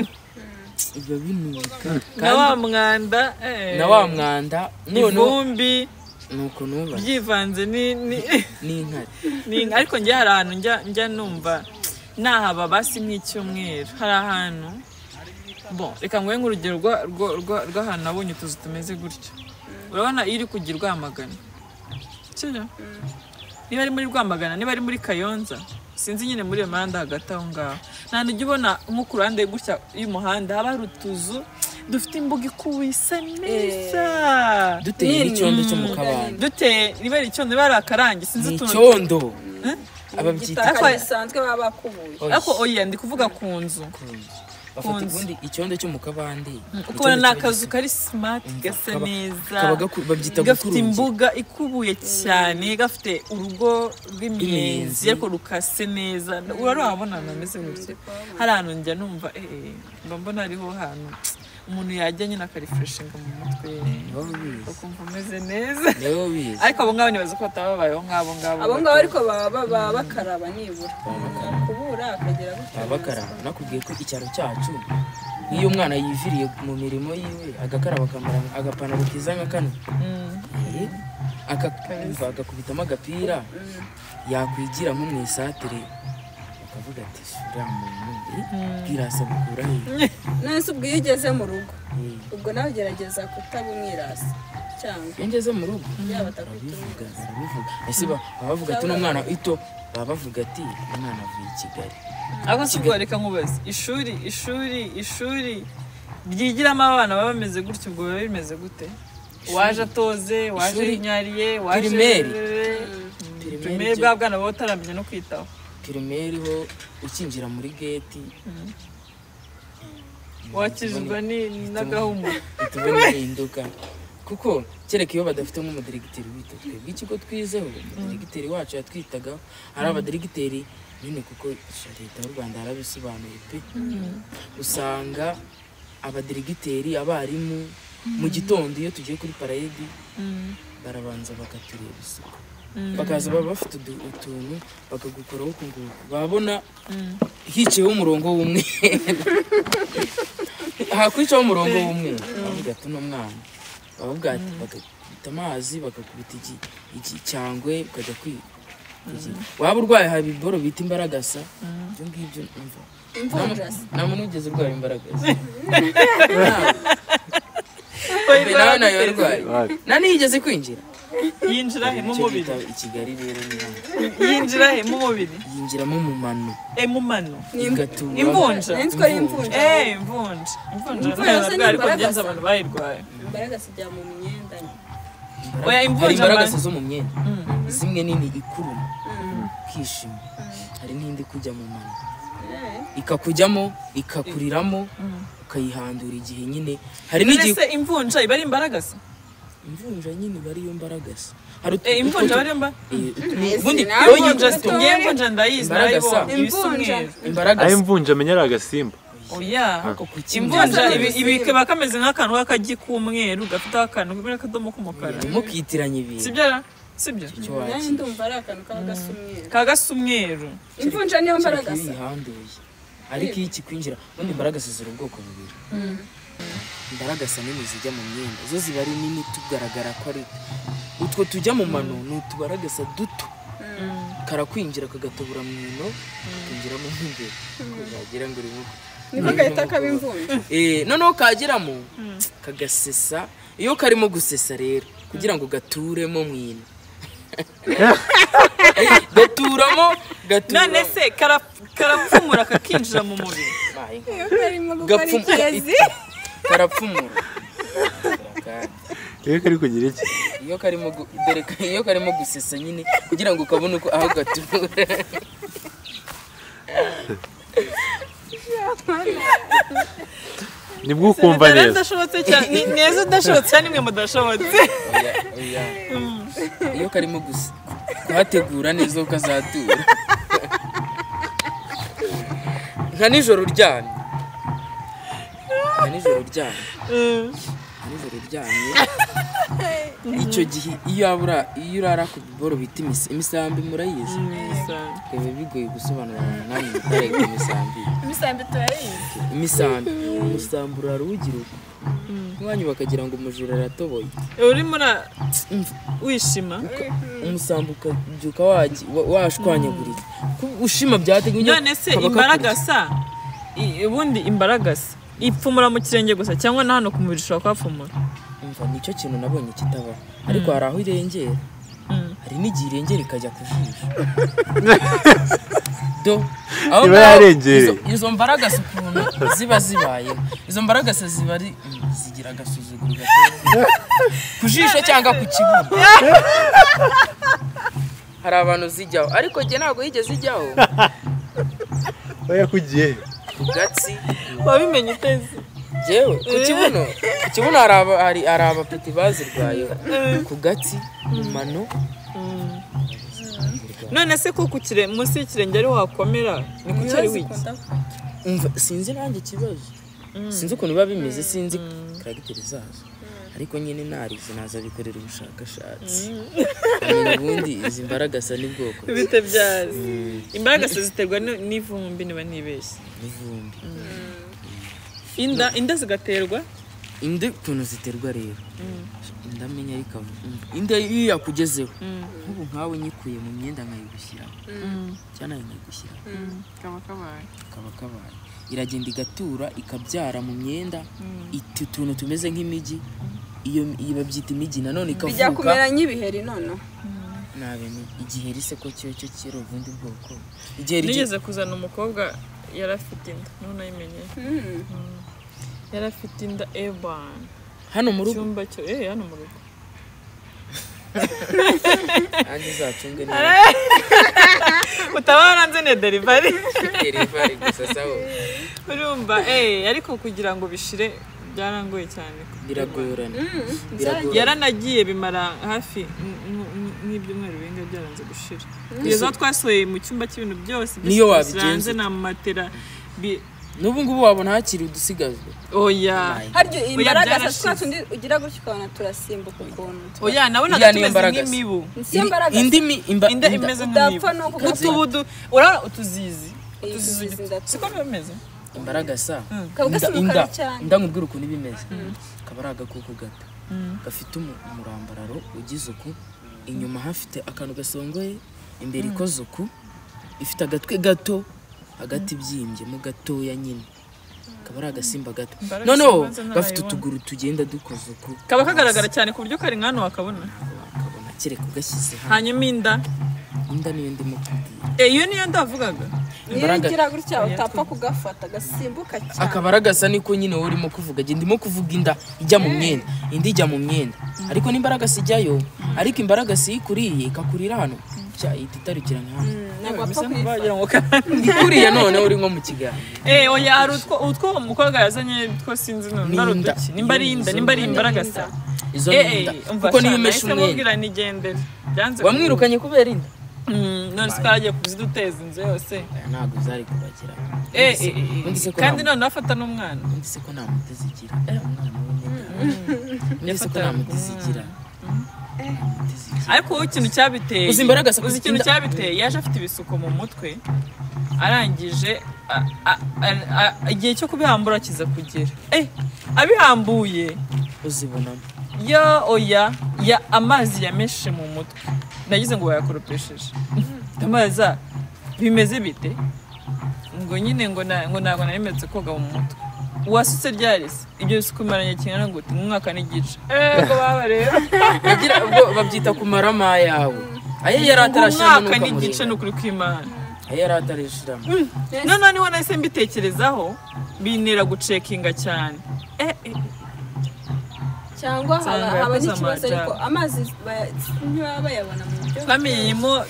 biba binuka na wa mwanda na wa mwanda ivumbi nuko nuba byivanze n'inkari ariko njye hari ahantu njya numva nahaba basi nk'icyumweru hari ahantu bon reka nguhe nk'urugero rw'ahantu nabonye utuzu tumeze gutyo urabona iyo uri kujya i Rwamagana niba ari muri Rwamagana niba ari muri Kayonza sinzi nyine muri iyo mihanda hagati aho ngaho nta ujya ubona nko ku ruhande gutya y'umuhanda haba hari utuzu dufite imbuga ikubuye isa neza duteye n'icyondo cyo mu kabande duteye niba ari icyondo niba ari akarangi sinzi utuntu icyondo ababyita bisanzwe baba bakubuye ariko oya ndi kuvuga ku nzu bafata ubundi icyondo cyo mu kabande ukabona ni akazu kari simati gasa neza gafite imbuga ikubuye cyane gafite urugo rw'imiyenzi ariko rukase neza urabona ahantu hameze gutya hari ahantu njya numva mba mbona hariho hantu umuntu yajya nyine akarifureshinga mu mutwe ukumva umeze neza ariko abo ngabo nibaza ko bataba babayeho nk'abo ngabo abo ngabo ariko baba bakaraba nibura kubura akagera gutya baba bakaraba nakubwiye ko icyaro cyacu Iyo umwana yiviriye mu mirimo yiwe agakaraba akamara agapantaro kiza nka kano, agakubitamo agapira, yakwigira nko mu isatere bakavuga ati uriya muntu bwirasa bukura he. None se ubwo iyo ugeze mu rugo ubwo nawe ugerageza kutaba umwirasi cyangwa? Iyo ngeze mu rugo barabivuga, ese baba bavuga ati n'umwana ito, baba bavuga ati umwana avuye i Kigali. Ariko si ubwo reka nkubaze, ishuri ryigiramo abana baba bameze gutyo, ubwo biba bimeze gute? Waje atoze, waje yinyariye, waje pirimeri, bwa bwana baba utaramenya no kwitaho. Pirimeri ho ukinjira muri gate wakijwe n'agahumuro itubona impinduka, kuko kereka iyo badafite nk'umudiregiteri wita twebwe ikigo twizeho, umudiregiteri wacu yatwitagaho, hari abadiregiteri nyine kuko leta y'u Rwanda yarabisobanuye pe. Usanga abadiregiteri, abarimu mu gitondo iyo tugiye kuri parade barabanza bakatureba isuku, bakaza baba bafite utuntu bakagukoraho uku nguku, babona hicayeho umurongo w'umweru, hakwicaho umurongo w'umweru bavuga ati uno mwana, bavuga ati bagakubita amazi, bagakubita icyangwe ukajya kwiga. Waba urwaye haba ibiboro bita imbaragasa, ibyo ngibyo umva nta muntu wigeze urwara imbaragasa. Nawe nayo yarwaye, nta niyigeze kwinjira. Yinjira he mu mubiri? I Kigali rero ni hano. Yinjira he mu mubiri? Yinjiramo mu mano. Mu mano. Igatura. Imvunja. Imvunja. Imvunja. Imvunja ariko byenze abantu bayirwaye. Imbaragasa ijya mu myenda. Oya imvunja imbaragasa zo mu myenda. Zimwe nini ikuruma. Kishima. Hari n'indi kujya mu mano. Ikakujyamo, ikakuriramo, ukayihandura igihe nyine. Hari n'igihe imvunja iba ari imbaragasa. Imvunja nyine bari yo mbaragasa. Hari imvunja bari mba? Ubundi imvunja ndayizi narayibonye. Imvunja. Imbaragasa. Ayo imvunja menya ari agasimba. Oya. Imvunja ibi kaba kameze nk'akantu k'akagi k'umweru gafite akantu k'akadomo k'umukara. Ntimukitiranye ibintu. Sibyo? Sibyo? Nanjye ndumva ari akantu kaba gasa umweru. Kagasa umweru. Imvunja niyo mbaragasa. Ihanduye. Ariko iyo ikikwinjira, ubundi imbaragasa ziri ubwoko bubiri. Imbaragasa nini zijya mu myenda, zo ziba ari nini tugaragara ko ari utwo tujya mu mano, ni utubaragasa duto. Karakwinjira kagatobura mu ino, kakinjiramo nk'imbere. Wagira ngo urimo niko gahita kaba imvunja. Noneho kageramo kagasesa. Iyo karimo gusesa rero kugira ngo gaturemo mu ino, gaturamo. None se karapfumura kakinjira mu mubiri? Iyo karimo gukora ikezi karapfumura. Iyo kari kugira iki? Iyo karimo iyo karimo gusesa nyine kugira ngo ukabone uko aho gatura. Nibwo ukumva neza. Ndashobotse cyane, neza udashobotse cyane nimwe mudashobotse. Oya. Iyo karimo gusa kuhategura neza ukazatura. Nka nijoro uryamye. Nka nijoro uryamye. Nijoro uryamye. Icyo gihe iyo urara ku biboro bita imisambi murayizi. Biba bigoye gusobanura abantu namwe mutarega imisambi. Imisambi turayizi. Imisambi, umusambi urara uwugira uko. Iwanyu bakagira ngo umujura aratoboye. Urimo wishima. Umusambi ukabyuka washwanyaguritse. Ushima byateguye. None se imbaragasa, ubundi imbaragasa ipfumura mu kirenge gusa cyangwa na hano ku mubiri ushobora kuhapfumura? Umva nicyo kintu nabonye kitabaho, ariko hari aho irengera. Hari n'igihe irengera ikajya ku jisho. Do aho izo mbaragasa ukuntu ziba zibayeho, izo mbaragasa ziba ari zigira agasuzuguro gato ku jisho cyangwa ku kibuno. Hari abantu zijyaho, ariko jye ntabwo yigeze ijyaho. Oya kugiye ku gatsi wabimenye uteze. Jewe ku kibuno, ku kibuno hari abapeti bazirwayeho, ku gatsi, mu mano. None se ko munsi y'ikirenge ari wakomera, ni kuki ari wiki? Umva sinzi nanjye ikibazo, sinzi ukuntu biba bimeze, sinzi karagiteri zazo, ariko nyine narize naza bikorera ubushakashatsi. Ubundi izi mbaragasa ni bwoko bite byazi. Imbaragasa ziterwa n'ivumbi niba ntibeshye. N'ivumbi. Inda zigaterwa Inda ukuntu ziterwa rero. Inda menya ariko inda iyo yakugezeho. Nk'ubu nkawe nyikuye mu myenda nkayigushyiraho. Cyane nkayigushyiraho. Kaba kabaye. Iragenda igatura ikabyara mu myenda utuntu tumeze nk'imigi. Iyo babyita imigi nanone ikavuka. Bijya kumera nk'ibiheri nono. Nabe ni igiheri se ko cyo cyo kiri ubundi bwoko. Igiheri nigeze kuzana umukobwa yarafite inda none ayimenye. Yarafite inda eban. Hano mu rugo. Cyumba cyo hano mu rugo. Andi zacunge neza. Utabara nze ne delivery. Delivery gusa sawa. Urumva ariko kugira ngo bishire byarangoye cyane. Biragorana. Yaranagiye bimara hafi nk'ibyumweru binga byaranze gushira. Kugeza twasohoye mu cyumba cy'ibintu byose niyo wabigenza na matera n'ubu ngubu wabona hakiri udusigazwe. Oya. Haryo imbaraga twatundi ugira gutyo ukabona turasimbuka ukuntu. Oya nabonaga tumeze nk'imibu. Indi inda imeze nk'imibu. Utubudu urabona utuzizi. Utuzizi siko bimeze. Imbaragasa. Inda inda nkubwira ukuntu ibimeze. Kaba ari agakoko gato. Gafite umurambararo ugize uku, inyuma hafite akantu gasongoye, imbere ikoze uku, ifite agatwe gato hagati byimbye mu gatoya nyine. Kaba ari agasimba gato. Noneho gafite utuguru tugenda dukoze uku. Kaba kagaragara cyane ku buryo kari nkano wakabona. Wakabona kereka ugashyize hano. Hanyuma inda. Inda niyo ndimo kubwira. Iyo niyo ndavugaga. Niyo igira gutya utapfa kugafata gasimbuka cyane. Akabaragasa niko nyine wowe urimo kuvuga. Nge ndimo kuvuga inda ijya mu myenda. Indi ijya mu myenda. Ariko n'imbaragasa ijyayo. Ariko imbaragasa ikuriye ikakurira hano. Ihita itarukira nka hano. Ikuriye none uri nko mu kiganiro. Oya hari utwo umukobwa yazanye two sinzi none ari uduki. Nimba ari inda, nimba ari imbaragasa. Izo ni inda. Kuko niyo umeshe umwenda. Wamwirukanye kubera inda. None se twaragiye kuziduteza inzu yose. Ntabwo zari kubagira. Kandi none afata n'umwana. Undi se ko nta muti zigira. Umwana we. Undi se ko nta muti zigira. Ariko ikintu cyabiteye. Uzi ikintu cyabiteye yaje afite ibisuko mu mutwe. Arangije igihe cyo kubihambura kiza kugera. Abihambuye uzibonamo. Ya oya ya amazi yameshe mu mutwe. Nagize ngo bayakoropesheje. Amaza bimeze bite? Ngo nyine ngo ntabwo narimetse koga mu mutwe. Wasutse ryarese ibyo bisukumaranye kingana gute mu mwaka n'igice. Ko baba rero. Yagira ubwo babyita kumarama yawe. Aye yaratarashiramo n'umwaka n'igice n'ukuri kw'Imana. Aye yaratarashiramo. None niho nahise mbitekerezaho bintera gucekinga cyane. Cyangwa haba n'ikibazo ariko amazi ntibaba bayabona mu buryo.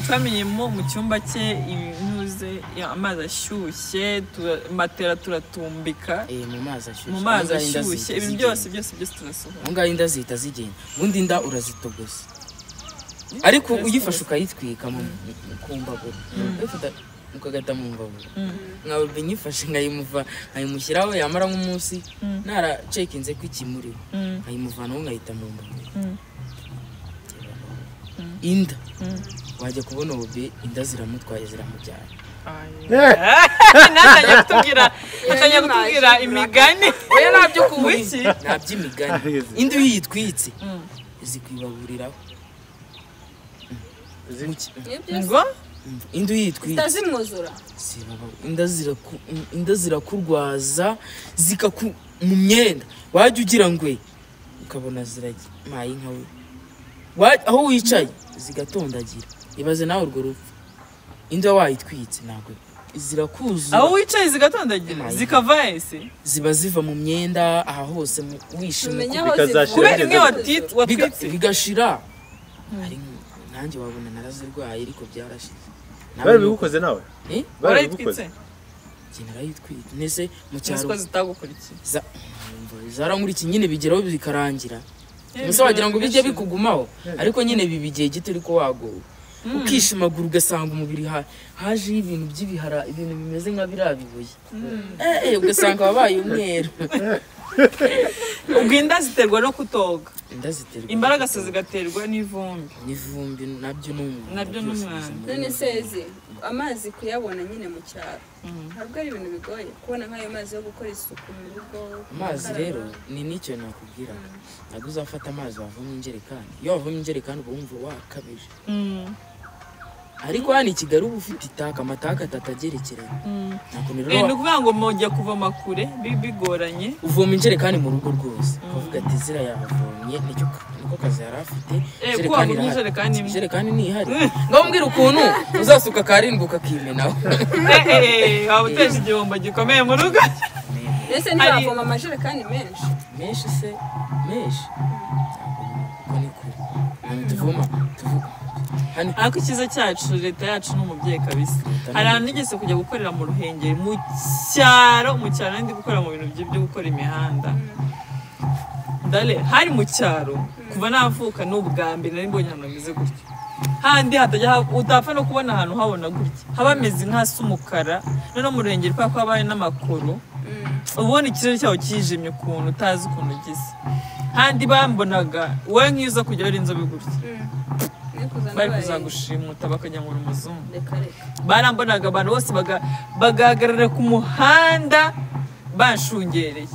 Twamenyemo mu cyumba cye ibintuze amazi ashyushye, matera turatumbika. Mu mazi ashyushye. Mu mazi ashyushye ibi byose turasohora. Aho ngaho inda zihita zigenda. Ubundi inda urazitogosa. Ariko uyifashe ukayitwika ku mbabura. Uyifata ukagata mu mbabura. Nkawe nyifashe nkayimuva nkayimushyiraho yamara nk'umunsi naracekinze ko ikimuriho nkayimuvanaho nkayita mu mbabura. Inda wajya kubona ubu inda ziramutwaye ziramubyara. Natangiye kutubwira imigani. Oya nabyo kuwiki naby'imigani. Inda iyo uyitwitse zikwibaburiraho. Ngo inda uyitwitse zitazimwuzura. Inda zirakurwaza zikaku mu myenda wajya ugira ngwe ukabona ziragimaye nka we aho wicaye zigatondagira. Ibaze nawe urwo rupfu. Inda wayitwitse ntabwo zirakuzura. Aho wicaye zigatondagira zikava ese ziba ziva mu myenda aha hose wishimye kubera imwe watwitse bigashira. Ari nanjye wabona narazirwaye ariko byarashize. Barabigukoze nawe? Barabigukoze. Narayitwite. Nese mu cyaro. Nese ko zitagukurikiye. Zarankurikiye nyine bigeraho bikarangira. Musa wagira ngo bijye bikugumaho ariko nyine biba igihe gito ariko wagowe. Ukishimagura ugasanga umubiri haje ibintu by'ibihara ibintu bimeze nka biriya bibuye. Ugasanga wabaye umweru. Ubwo inda ziterwa no kutoga. Inda ziterwa Imbaragasa zigaterwa n'ivumbi. N'ivumbi nabyo n'umwanda. Nabyo n'umwanda. None sezi amazi kuyabona nyine mu cyaro ntabwo ari ibintu bigoye kubona nk'ayo mazi yo gukora isuku mu rugo. Amazi rero ni n'icyo nakubwira, ntabwo uzafata amazi wavomye injerekani. Iyo wavomye injerekani uba wumva wakabije. Ariko hano i Kigali uba ufite itaka, amataka atatu agerekeranye. Ni ukuvuga ngo mujya kuvoma kure bigoranye. Uvoma injerekani mu rugo rwose ukavuga ati zira yavomye, niko kazi yari afite. Injerekani ntihari. Ngaho mbwira ukuntu uzasuka karindwi ukakimenaho. Waba uteje igihombo gikomeye mu rugo. Mbese ntibavoma amajerekani menshi? Menshi se menshi uko ni kure tuvoma tuvuga. Ariko icyiza cyacu leta yacu ni umubyeyi kabisa. Hari ahantu nigeze kujya gukorera mu Ruhengeri mu cyaro, mu cyaro ndi gukora mu bintu byo gukora imihanda. Dale hari mu cyaro kuva navuka n'ubwa mbere nari mbonye ahantu hameze gutya. Handi hatajya utapfa no kubona ahantu habona gutya. Haba hameze nk'hasa umukara, noneho mu Ruhengeri kubera ko habaye n'amakoro, ubona ikirere cyaho kijimye ukuntu utazi ukuntu gisa. Handi bambonaga wowe nk'iyo uza kujya wari inzobe gutya. Bari kuzagushimuta bakajya ngo umuzungu. Barambonaga abantu bose bagahagarara ku muhanda banshungereye.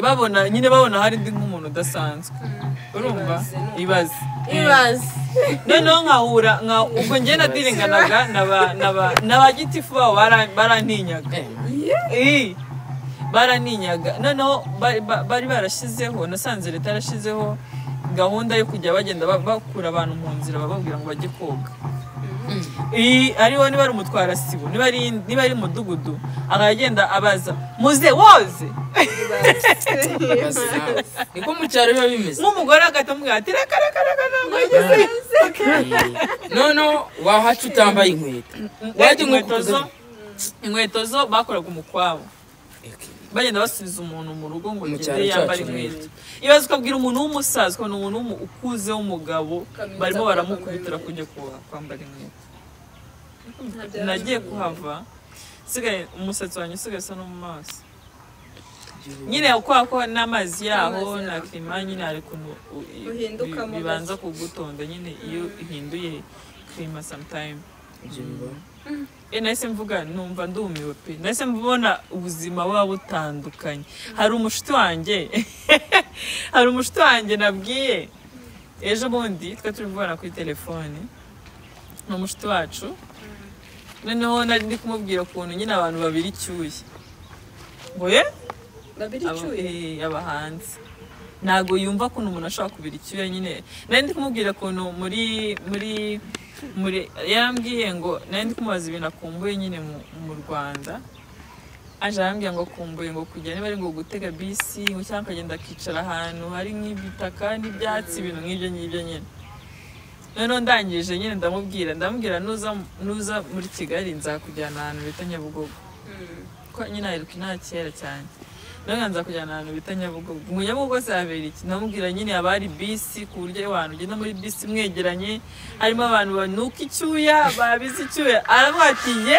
Babona nyine babona hari ndi nk'umuntu udasanzwe. Urumva? Ibaze. Ibaze. Noneho nkahura ubwo njye nadiringanaga na ba gitifu babo barantinyaga. Barantinyaga. Noneho bari barashizeho, nasanze leta yarashizeho gahunda yo kujya bagenda bakura abantu mu nzira bababwira ngo bajye koga. Ariho niba ari umutwara sibo, niba ari mudugudu, akagenda abaza muze woze. Niko mu cyaro biba bimeze. Nk'umugore agatamubwira ati reka reka reka ntabwo yigeze. No wahaca utambaye inkweto. Wajya inkweto zo bakoraga umukwabo. Bagenda basubiza umuntu mu rugo ngo agende yambare inkweto. Ibaze ukabwira umuntu w'umusaza ukabona umuntu ukuze w'umugabo barimo baramukubitira kujya kwambara inkweto. Nagiye kuhava sigaye umusatsi wanjye usigaye usa no mu maso. Nyine kubera ko n'amazi yaho na klima nyine hari ukuntu bibanza kugutonda nyine iyo ihinduye klima sometime. Nahise mvuga numva ndumiwe pe. Nahise mbona ubuzima buba butandukanye. Hari umushuti wanjye hari umushuti wanjye nabwiye ejo bundi twe turi kuvugana kuri telefone, ni umushuti wacu. Noneho nari ndi kumubwira ukuntu nyine abantu babiri icyuye. Ngo ye? Babiri icyuye? Abahanzi. Ntago yumva ukuntu umuntu ashobora kubira icyuya nyine. Nari ndi kumubwira ukuntu muri yarambwiye ngo nari ndi kumubaza ibintu akumbuye nyine mu Rwanda. Aje arambwira ngo akumbuye ngo kujya niba ari ngo gutega bisi ngo cyangwa akagenda akicara ahantu hari nk'ibitaka n'ibyatsi ibintu nk'ibyo ngibyo nyine. Noneho ndangije nyine ndamubwira nuza muri Kigali nzakujyana ahantu bita Nyabugogo. Ko nyine aheruka inaha kera cyane. Noneho nzakujyana ahantu bita Nyabugogo. Ngo Nyabugogo se habera iki? Ndamubwira nyine haba hari bisi ku buryo abantu ugenda muri bisi mwegeranye harimo abantu banuka icyuya babize icyuya. Aravuga ati ye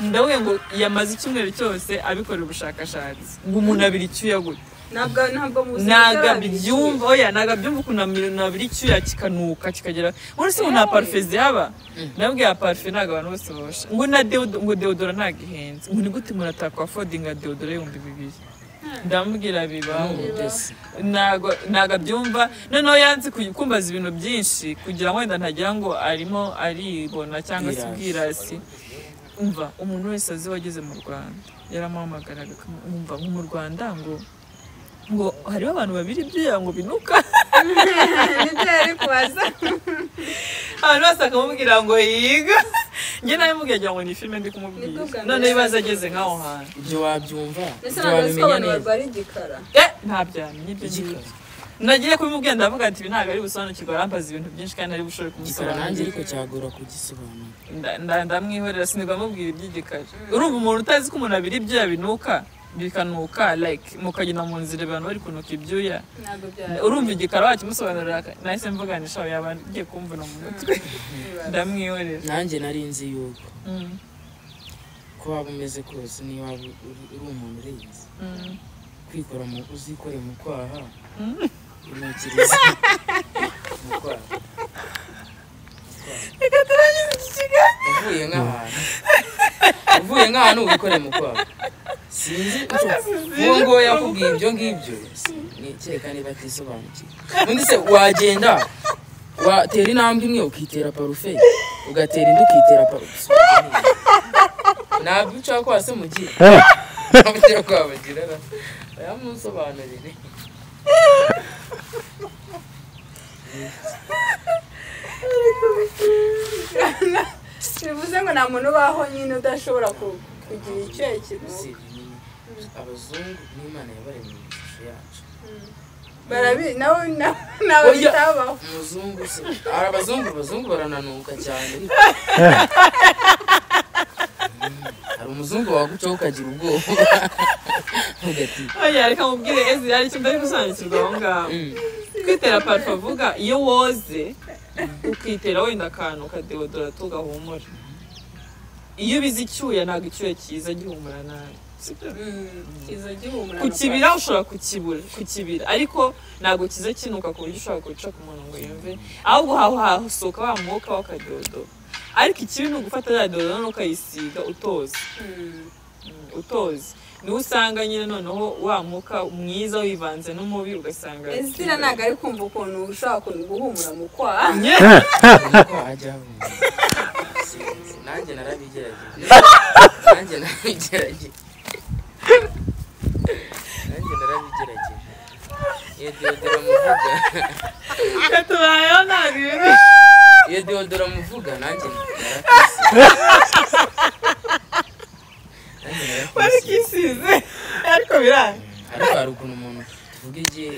ndavuga ngo yamaze icyumweru cyose abikorera ubushakashatsi ngo umuntu abira icyuya gute. Ntabwo mu buzima ntabwo oya ntabwo abyumva ukuntu abira icyuya kikanuka kikagera muri se nta parufe zihaba. Nabwiye parufe ntabwo abantu bose babasha ngo na ngo deodora ntabwo ihenze ngo ni gute umuntu atakwafodinga deodora 2000. Ndamubwira bibaho ntabwo abyumva. Noneho yanze kumbaza ibintu byinshi kugira ngo wenda ntagira ngo arimo aribona cyangwa se ubwirasi. Umva umuntu wese azi wageze mu Rwanda yaramuhamagaraga akamwumva ngo mu Rwanda ngo hariho abantu babiri ibyuya ngo binuka. Nibyo yari kubaza. Abantu bose akamubwira ngo yiga. Njye nawe mubwira ngo ni filime ndi kumubwira. None ibibazo ageze nk'aho hantu. Ibyo wabyumva. Mbese ntabwo azi ko abantu barwara igikara. Ntabyo yamenye ibyo ngibyo. Nagiye kubimubwira ndavuga ati ibi ntabwo ari busobanukirwe, arambaza ibintu byinshi kandi ari bushobore kumusobanurira. Nanjye ariko cyagora kugisobanura. Ndamwihorera sinigwa mubwira iby'igikara. Urumva umuntu utazi ko umuntu abira ibyuya binuka bikanuka like mukagenda mu nzira abantu bari kunuka ibyuya. Urumva igikara wakimusobanurira nahise mvuganisha yaba agiye kumvuna mu mutwe. Ndamwihorera. Nanjye nari nzi yuko ko waba umeze kose niba uri umuntu urenze. Kwikora mu uzikore mu kwaha. Inokiriza. Mu kwaha. Reka turangize iki kiganiro. Uvuye nk'ahantu wikore mu kwaha. Sinzi uwo ngo yakubwiye ibyo ngibyo. Nikeka niba atisobanukiwe. Undi se wagenda watera intambwe imwe ukitera parufe, ugatera indi ukitera parufe. Ntabwo uca kwa se mugira. Ntabwo kwabagira. Yamusobanurire. Bivuze ngo nta muntu ubaho nyine udashobora kugira icyo kintu. Abazungu n'Imana yabaremye mu ishusho yacu. Barabi nawe nawe bitabaho. Umuzungu se abazungu barananuka cyane. Hari umuzungu wagucaho ukagira ubwoba. Oya reka mubwire Ezira hari icyo ndari gusobanukirwa aho ngaho. Kwitera parufe avuga iyo woze ukitera wenda akantu kadeodora tugahumura. Iyo ubize icyuya ntabwo icyuya kiza gihumura nabi. Kukibira ushobora kukibira ariko ntabwo kiza kinuka ku buryo ushobora kubica ku muntu ngo yumve, ahubwo hasohoka wa mwuka w'akadodo. Ariko ikibi ni ugufata ya deodora noneho ukayisiga utoze. Niho usanga nyine noneho wa mwuka mwiza wivanze n'umubi ugasanga Ezira ntabwo ari kumva ukuntu ushobora guhumura mu kwaha. Nanjye narabigerageje. Iyo deodora muvuga. Katubayeho ntabwo ibi. Iyo deodora muvuga nanjye narakisize. Warikisize ariko biranga. Ariko hari ukuntu umuntu tuvuga igihe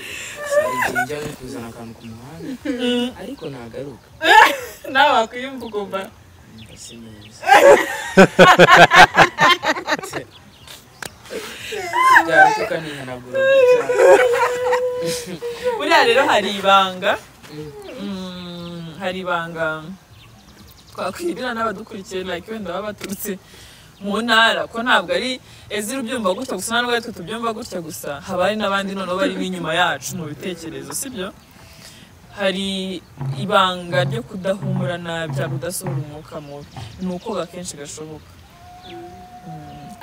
njya nko kuzana akantu ku muhanda ariko nagaruka. Nawe wakwiyumva ugomba. Si neza. Buriya rero hari ibanga. Hari ibanga twakwibira n'abadukurikiye like wenda baba baturutse mu ntara ko ntabwo ari Ezira ubyumva gutya gusa ntabwo ari twe tubyumva gutya gusa, haba hari n'abandi noneho bari inyuma yacu mu bitekerezo, sibyo? Hari ibanga ryo kudahumura nabi cyangwa kudasohora umwuka mubi, ni ukoga kenshi gashoboka.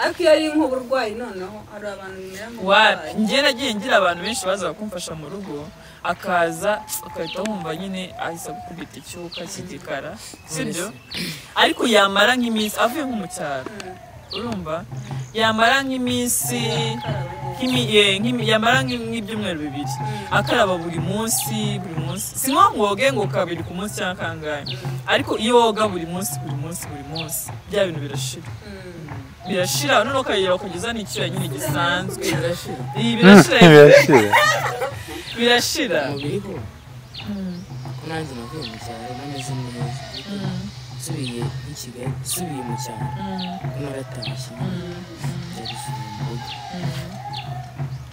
Ariko iyo ari nk'uburwayi noneho hari abantu bimera nk'uburwayi. Njye nagiye ngira abantu benshi baza kumfasha mu rugo, akaza ugahita wumva nyine ahise agukubita icyuka cy'igikara, sibyo? Ariko yamara nk'iminsi avuye nko mu cyaro, urumva yamara nk'iminsi yamara nk'ibyumweru bibiri akaraba buri munsi buri munsi, si nko woge ngo kabiri ku munsi cyangwa kangahe, ariko iyo woga buri munsi buri munsi buri munsi bya bintu birashira. Birashira noneho ukagera ukageza n'icyuya nyine gisanzwe. Birashira. Mubiri ho ko nanjye navuye mu cyaro nameze neza, nsubiye i Kigali, nsubiye mu cyaro ko naratashye njya gusura mu rugo.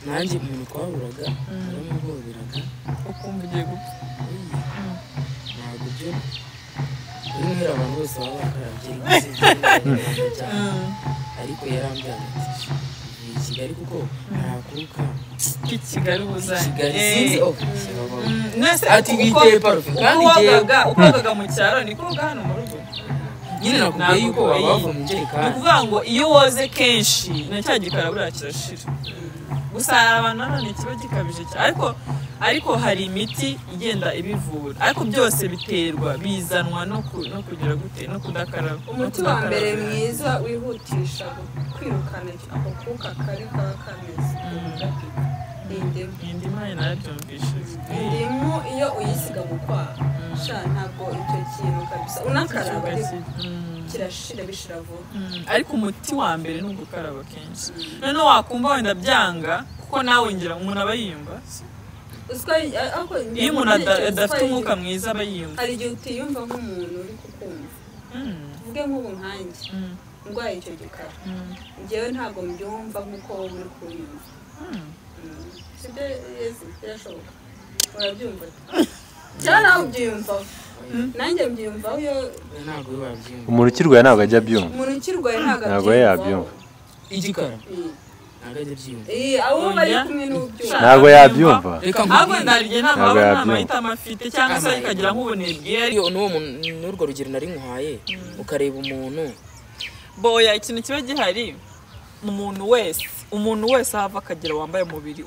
Nanjye umuntu twahuraga naramuhoberaga ukumva ugiye gupfa. Ntabwo byo uri muhera abantu bose baba bakarabye ariko yarambwira ati i Kigali kuko ntakuruka i Kigali ubuza Kigali sinzi ati witeye parufe kandi uko wogaga mu cyaro niko woga hano mu rugo. Nyine nakubwiye yuko waba wava mu njerekani. Ni ukuvuga ngo iyo woze kenshi na cya gikara buriya kirashira. Gusa hari abantu nanone kiba gikabije cyane, ariko hari imiti igenda ibivura, ariko byose biterwa bizanwa no kugira gute no kudakaraba. Umuti wa mbere mwiza wihutisha kwirukana ako kuka kari kaba kameze ni indimu. Narabyumvishije. Indimu iyo uyisiga mu kwaha sha ntabwo icyo kintu kabisa unakaraba kirashira bishira vuba. Ariko umuti wa mbere ni ugukaraba kenshi. Noneho wakumva wenda byanga kuko nawe ngira umuntu aba yiyumva. Iyo umuntu adafite umwuka mwiza aba yiyumva. Hari igihe utiyumva nk'umuntu uri kukumva. Tuvuge nk'ubu nkanjye ndwaye icyo gikara, njyewe ntabwo mbyumva nk'uko wowe uri kunyumva. Sibyo birashoboka, urabyumva cyangwa nawe ubyiyumvaho? Nanjye mbyiyumvaho. Iyo umuntu ukirwaye ntabwo ajya abyumva. Umuntu ukirwaye ntabwo yabyumva. Igikara Ntabwo ajya abyumva. Abo bari kumwe n'ubyumva. Ntabwo yabyumva. Reka ahubwo nkubwire. ndarye nta Ntabwo mpamvu nta yabyumva. mahitamo afite cyangwa se akagira nk'ubunebwe. Iyo n'uwo n'urwo rugero nari nkuhaye ukareba umuntu boya ikintu kiba gihari umuntu wese ahava akagera wambaye umubiri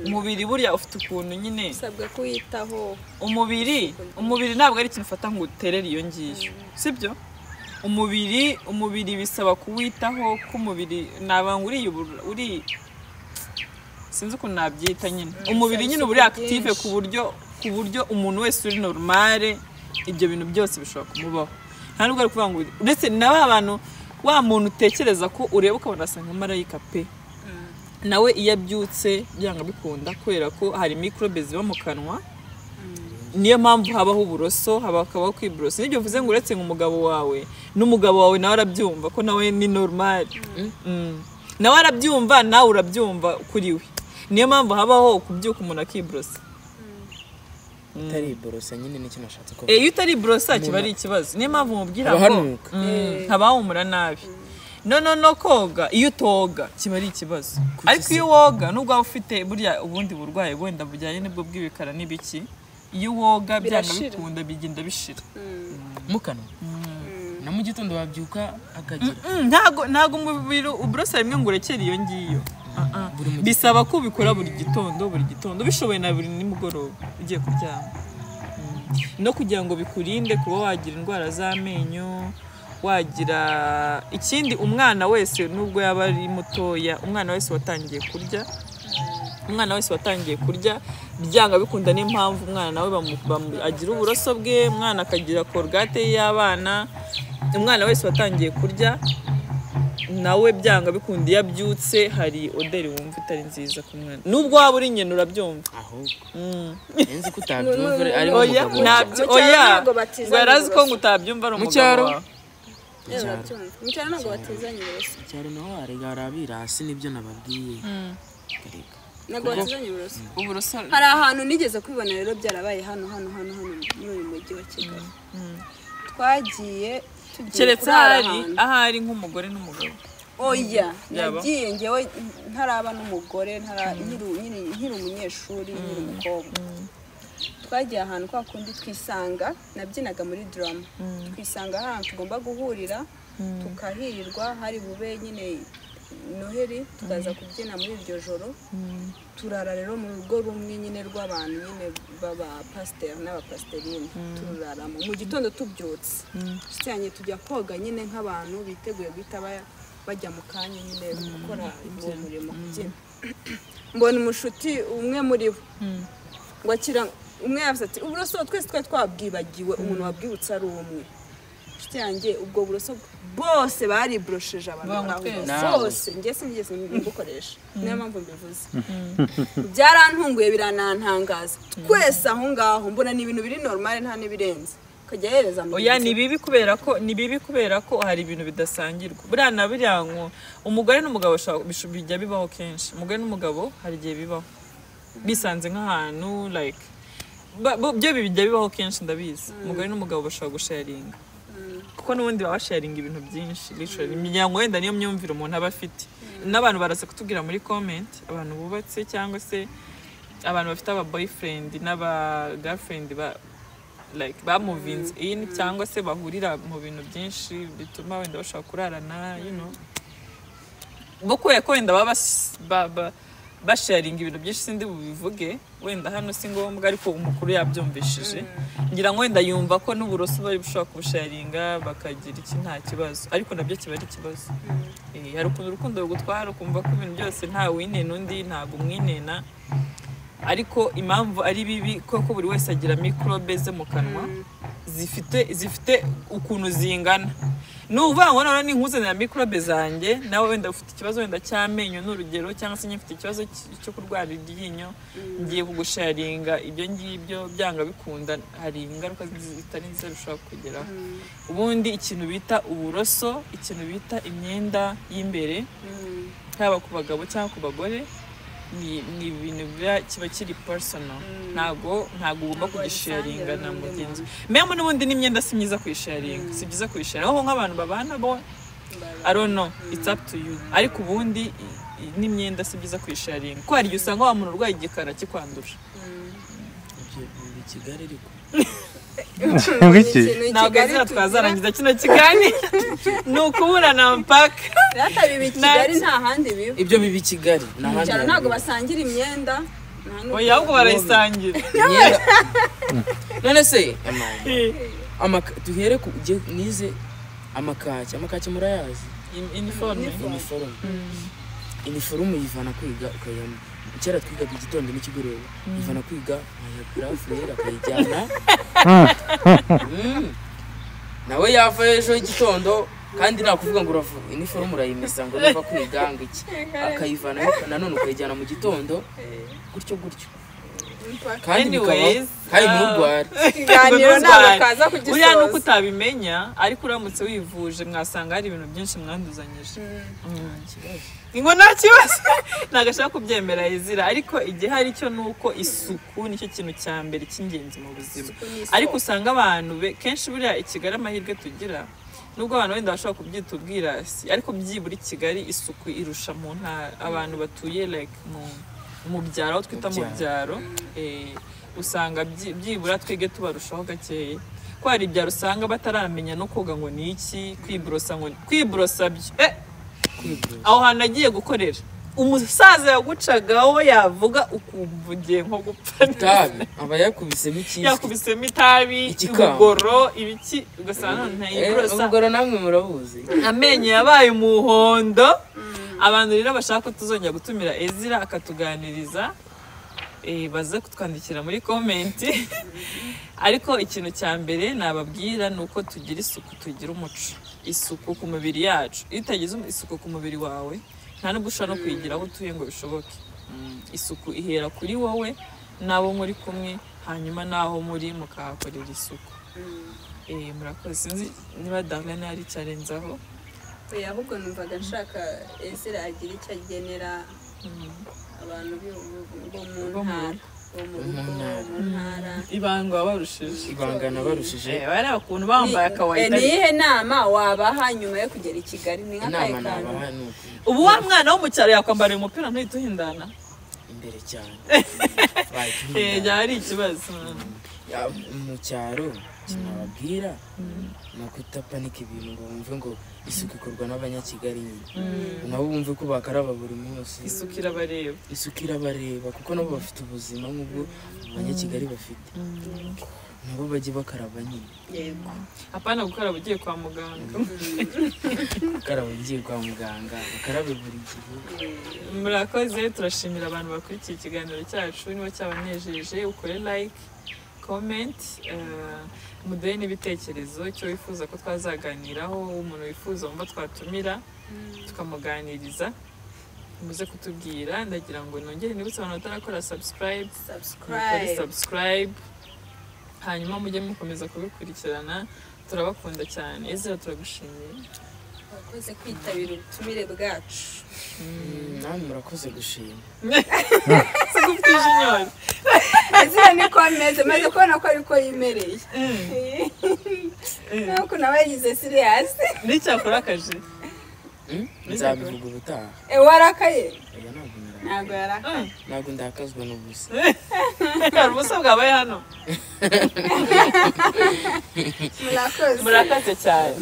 umubiri buriya ufite ukuntu nyine usabwa kuwitaho. Umubiri ntabwo ari ikintu ufata ngo uterere iyo ngiyo, sibyo? Umubiri bisaba kuwitaho, ko umubiri nabanga uri sinzi ukuntu nabyita nyine. Umubiri nyine uri active ku buryo umuntu wese uri normale ibyo bintu byose bishobora kumubaho. Nta nubwo ari kuvuga ngo uretse na ba bantu wa muntu utekereza ko ureba ukabona asa nka marayika pe, nawe iyo abyutse byanga bikunda kubera ko hari microbe ziba mu kanwa. Niyo mpamvu habaho uburoso, hakabaho kwiborosa. Nibyo uvuze ngo uretse ngo umugabo wawe n'umugabo wawe nawe arabyumva ko nawe ni normal. Nawe arabyumva, nawe urabyumva kuri we. Niyo mpamvu habaho kubyuka umuntu akiborosa. Utariborosa nyine nicyo nashatse kuvuga. Iyo utariborosa kiba ari ikibazo. Niyo mpamvu mubwira ngo haba humura nabi. No koga, iyo utoga kiba ari ikibazo. Ariko iyo woga nubwo waba ufite burya ubundi burwayi wenda bujyanye n'ubwo bw'ibikara n'ibiki, iyo woga byanga bikunda bigenda bishira mu kanwa. Na mu gitondo wabyuka akagira ntago umubiri uborosa rimwe ngo urekere iyo ngiyo. Bisaba ko ubikora buri gitondo bishoboye na buri nimugoroba ugiye kuryama, no kugira ngo bikurinde kuba wagira indwara z'amenyo, wagira ikindi. Umwana wese nubwo yaba ari mutoya, umwana wese watangiye kurya byanga bikunda. Niyo mpamvu umwana nawe agira uburoso bwe, umwana akagira Colgate y'abana. Umwana wese watangiye kurya nawe byanga bikunda iyo abyutse hari oderi wumva itari nziza ku mwana, nubwo waba uri nyina urabyumva. Ahubwo nzi ko utabyumva ari umugabo. Oya, yarazi ko ngo utabyumva ari umugabo wawe. Mu cyaro ntabwo batizanye uburoso. Mu cyaro naho hari abirasi nibyo nababwiye. Ntabwo batizanye uburoso. Hari ahantu nigeze kwibona rero byarabaye hano muri uyu mujyi wa Kigali. Twagiye keretse ahari nk'umugore n'umugabo. Oya, nagiye ngewe ntaraba n'umugore, nkiri umunyeshuri, nkiri umukobwa. Twagiye ahantu kwa kundi twisanga, nabyinaga muri drama. Twisanga ahantu tugomba guhurira, tukahirirwa, hari bube nyine Noheri, tukaza kubyina muri iryo joro. Turara rero mu rugo rumwe nyine rw'abantu nyine baba pasteur n'abapasterine, turaramo. Mu gitondo tubyutse cyane tujya koga nyine nk'abantu biteguye guhita bajya mu kanya nyine gukora uwo murimo kubyina. Mbona umushuti umwe muri bo ngo akira umwe yavuze ati uburoso twese twari twabwibagiwe, umuntu wabwibutse ari umwe. Inshuti yanjye ubwo buroso bose bariborosheje abantu bose, njye sinigeze mbukoresha, niyo mpamvu mbivuze. Byarantunguye biranantangaza. Twese aho ngaho mbona ni ibintu biri normal nta n'ibirenze. Kajya yereza mu. Oya, ni bibi kubera ko hari ibintu bidasangirwa. Buriya na biriya ngo umugore n'umugabo bijya bibaho kenshi. Umugore n'umugabo hari igihe bibaho bisanze nk'ahantu like byo bijya bibaho kenshi ndabizi. Umugore n'umugabo bashobora gusharinga kuko n'ubundi baba basharinga ibintu byinshi literally. Imiryango wenda niyo myumvire umuntu aba afite. N'abantu baraza kutubwira muri comment, abantu bubatse cyangwa se abantu bafite aba boyfriend n'aba girlfriend ba like bamovinze in cyangwa se bahurira mu bintu byinshi bituma wenda bashobora kurarana, you know. Bo kubera ko wenda baba basharinga ibintu byinshi sindi bubivuge wenda hano si ngombwa, ariko umukuru yabyumvishije ngira ngo wenda yumva ko n'uburoso bari bushobora kubusharinga bakagira iki nta kibazo, ariko nabyo kiba ari ikibazo. Hari ukuntu urukundo rugutwara ukumva ko ibintu byose nta winena undi, ntabwo umwinena, ariko impamvu ari bibi koko buri wese agira microbe ze mu kanwa zifite ukuntu zingana. Nuvuga ngo none ninkuzanira microbe zanjye, nawe wenda ufite ikibazo wenda cy'amenyo n'urugero, cyangwa se mfite ikibazo cyo kurwara iryinyo, ngiye kugusharinga ibyo ngibyo byanga bikunda hari ingaruka zitari nziza bishobora kugeraho. Ubundi ikintu bita uburoso, ikintu bita imyenda y'imbere, haba ku bagabo cyangwa ku bagore, ni ibintu kiba kiri personal. Ntago ugomba kugisharinga na mugenzi. Memo n'ubundi n'imyenda si myiza kuyisharinga, si byiza kuyisharinga aho nk'abantu babana bo, I don't know, it's up to you. Ariko ubundi N'imyenda si byiza kuyisharinga, kuko hari igihe usanga wa muntu urwaye igikara kikwanduje. Ibyo biba i Kigali ariko. Ngwiki? Ntabwo azira twazarangiza kino kiganiro, ni ukuburana mpaka. Rata biba i Kigali, nta handi biba. Ibyo biba i Kigali, nta Mu handi cyaro ntabwo biba. basangira imyenda, nta n'ubwo- Oya, ahubwo barayisangira. Imyenda. None se duhere ku nize amakaki. Amakaki murayazi? Iniforume. Iniforume. Iniforume uyivana kwiga ukayambara. Kera twigaga igitondo n'ikigoroba, uyivana kwiga nkayagura furere akayijyana. Nawe yava ejo igitondo, kandi nakuvuga ngo uravu iniforume urayimesa ngo uva kwiga ngo iki, akayivana nanone ukayijyana mu gitondo, gutyo gutyo. Kandi bikaba Anyways, kandi nturware. Ikiganiro ntabwo kaza Buriya nuko kugisoza. utabimenya, ariko uramutse wivuje mwasanga hari ibintu byinshi mwanduzanyije. Ngo nta kibazo, ntabwo ashaka kubyemera Ezira, ariko igihari cyo ni uko isuku nicyo kintu cya mbere cy'ingenzi mu buzima. Isuku ni isoko. Ariko usanga abantu kenshi buriya i Kigali amahirwe tugira, nubwo abantu wenda bashobora kubyita ubwirasi, ariko byibura i Kigali isuku irusha mu ntara. Abantu batuye like mu byaro, aho twita mu byaro, usanga byibura twige tubarushaho gakeya. Ko hari ibyaro usanga bataramenya no koga ngo ni iki, kwiborosa ngo kwiborosa byo. Aho hantu agiye gukorera, umusaza yagucagaho yavuga ukumva ugiye nko gupfa. Itabi aba yakubisemo ikizwi. Yakubisemo itabi, Igikamba. ubugoro, ibiki, ugasanga none ntayiborosa. Ubugoro namwe murabuzi. Amenyo yabaye umuhondo. Abantu rero bashaka ko tuzongera gutumira Ezira akatuganiriza, baze kutwandikira muri komenti. Ariko ikintu cya mbere nababwira ni uko tugira isuku, tugira umuco. Isuku ku mubiri yacu. Iyo utagize isuku ku mubiri wawe, nta nubwo ushobora no kuyigira aho utuye ngo bishoboke. Isuku ihera kuri wowe n'abo muri kumwe, hanyuma n'aho muri mukahakorera isuku. Murakoze. Sinzi niba Darlene hari icyo arenzaho. Oya, ahubwo numvaga nshaka Ezira agira icyo agenera abantu bo mu Bo mu ntara, bo mu rugo, mu ntara. Ibanga wabarushije. Ibanga nabarushije. Bariya ukuntu bambaye akawaida. Ni iyihe nama wabaha nyuma yo kugera i Kigali? Ni nk'akahe Inama kantu? nabaha ni uku. Ubu wa mwana wo mu cyaro yakwambara uyu mupira ntuhite uhindana. Imbere cyane. Byaba ari ikibazo. Mu cyaro kinababwira ni ukutapanika ibintu ngo bumve ngo isuku ikorwa n'abanyakigali nyine, nabo bumve ko bakaraba buri munsi. Isuku irabareba. Isuku irabareba kuko nabo bafite ubuzima nk'ubwo abanyakigali bafite, nabo bajye bakaraba nyine. Yego. Apana gukaraba ugiye kwa muganga. Gukaraba ugiye kwa muganga, bakarabe buri gihe. Murakoze, turashimira abantu bakurikiye ikiganiro cyacu. Niba cyabanejeje ukore like, comment, muduhe n'ibitekerezo icyo wifuza ko twazaganiraho, umuntu wifuza wumva twatumira tukamuganiriza, muze kutubwira. Ndagira ngo nongere nibutse abantu batarakora subscribe, mukore subscribe, hanyuma mujye mukomeza kubikurikirana. Turabakunda cyane. Ezra, turagushimiye. Murakoze kwitabira ubutumire bwacu. Namwe murakoze gushima. Sigufitije inyota. Ezra niko ameze, maze kubona ko ariko yimereye. Nuko nawe yagize serious. N'icyakurakaje? Nzabivuga ubutaha. Warakaye? Oya, ntabwo narakaye. Ntabwo yarakaye. Ntabwo ndakazwa n'ubusa. Hari ubusa bwabaye hano. Murakoze. Murakoze cyane.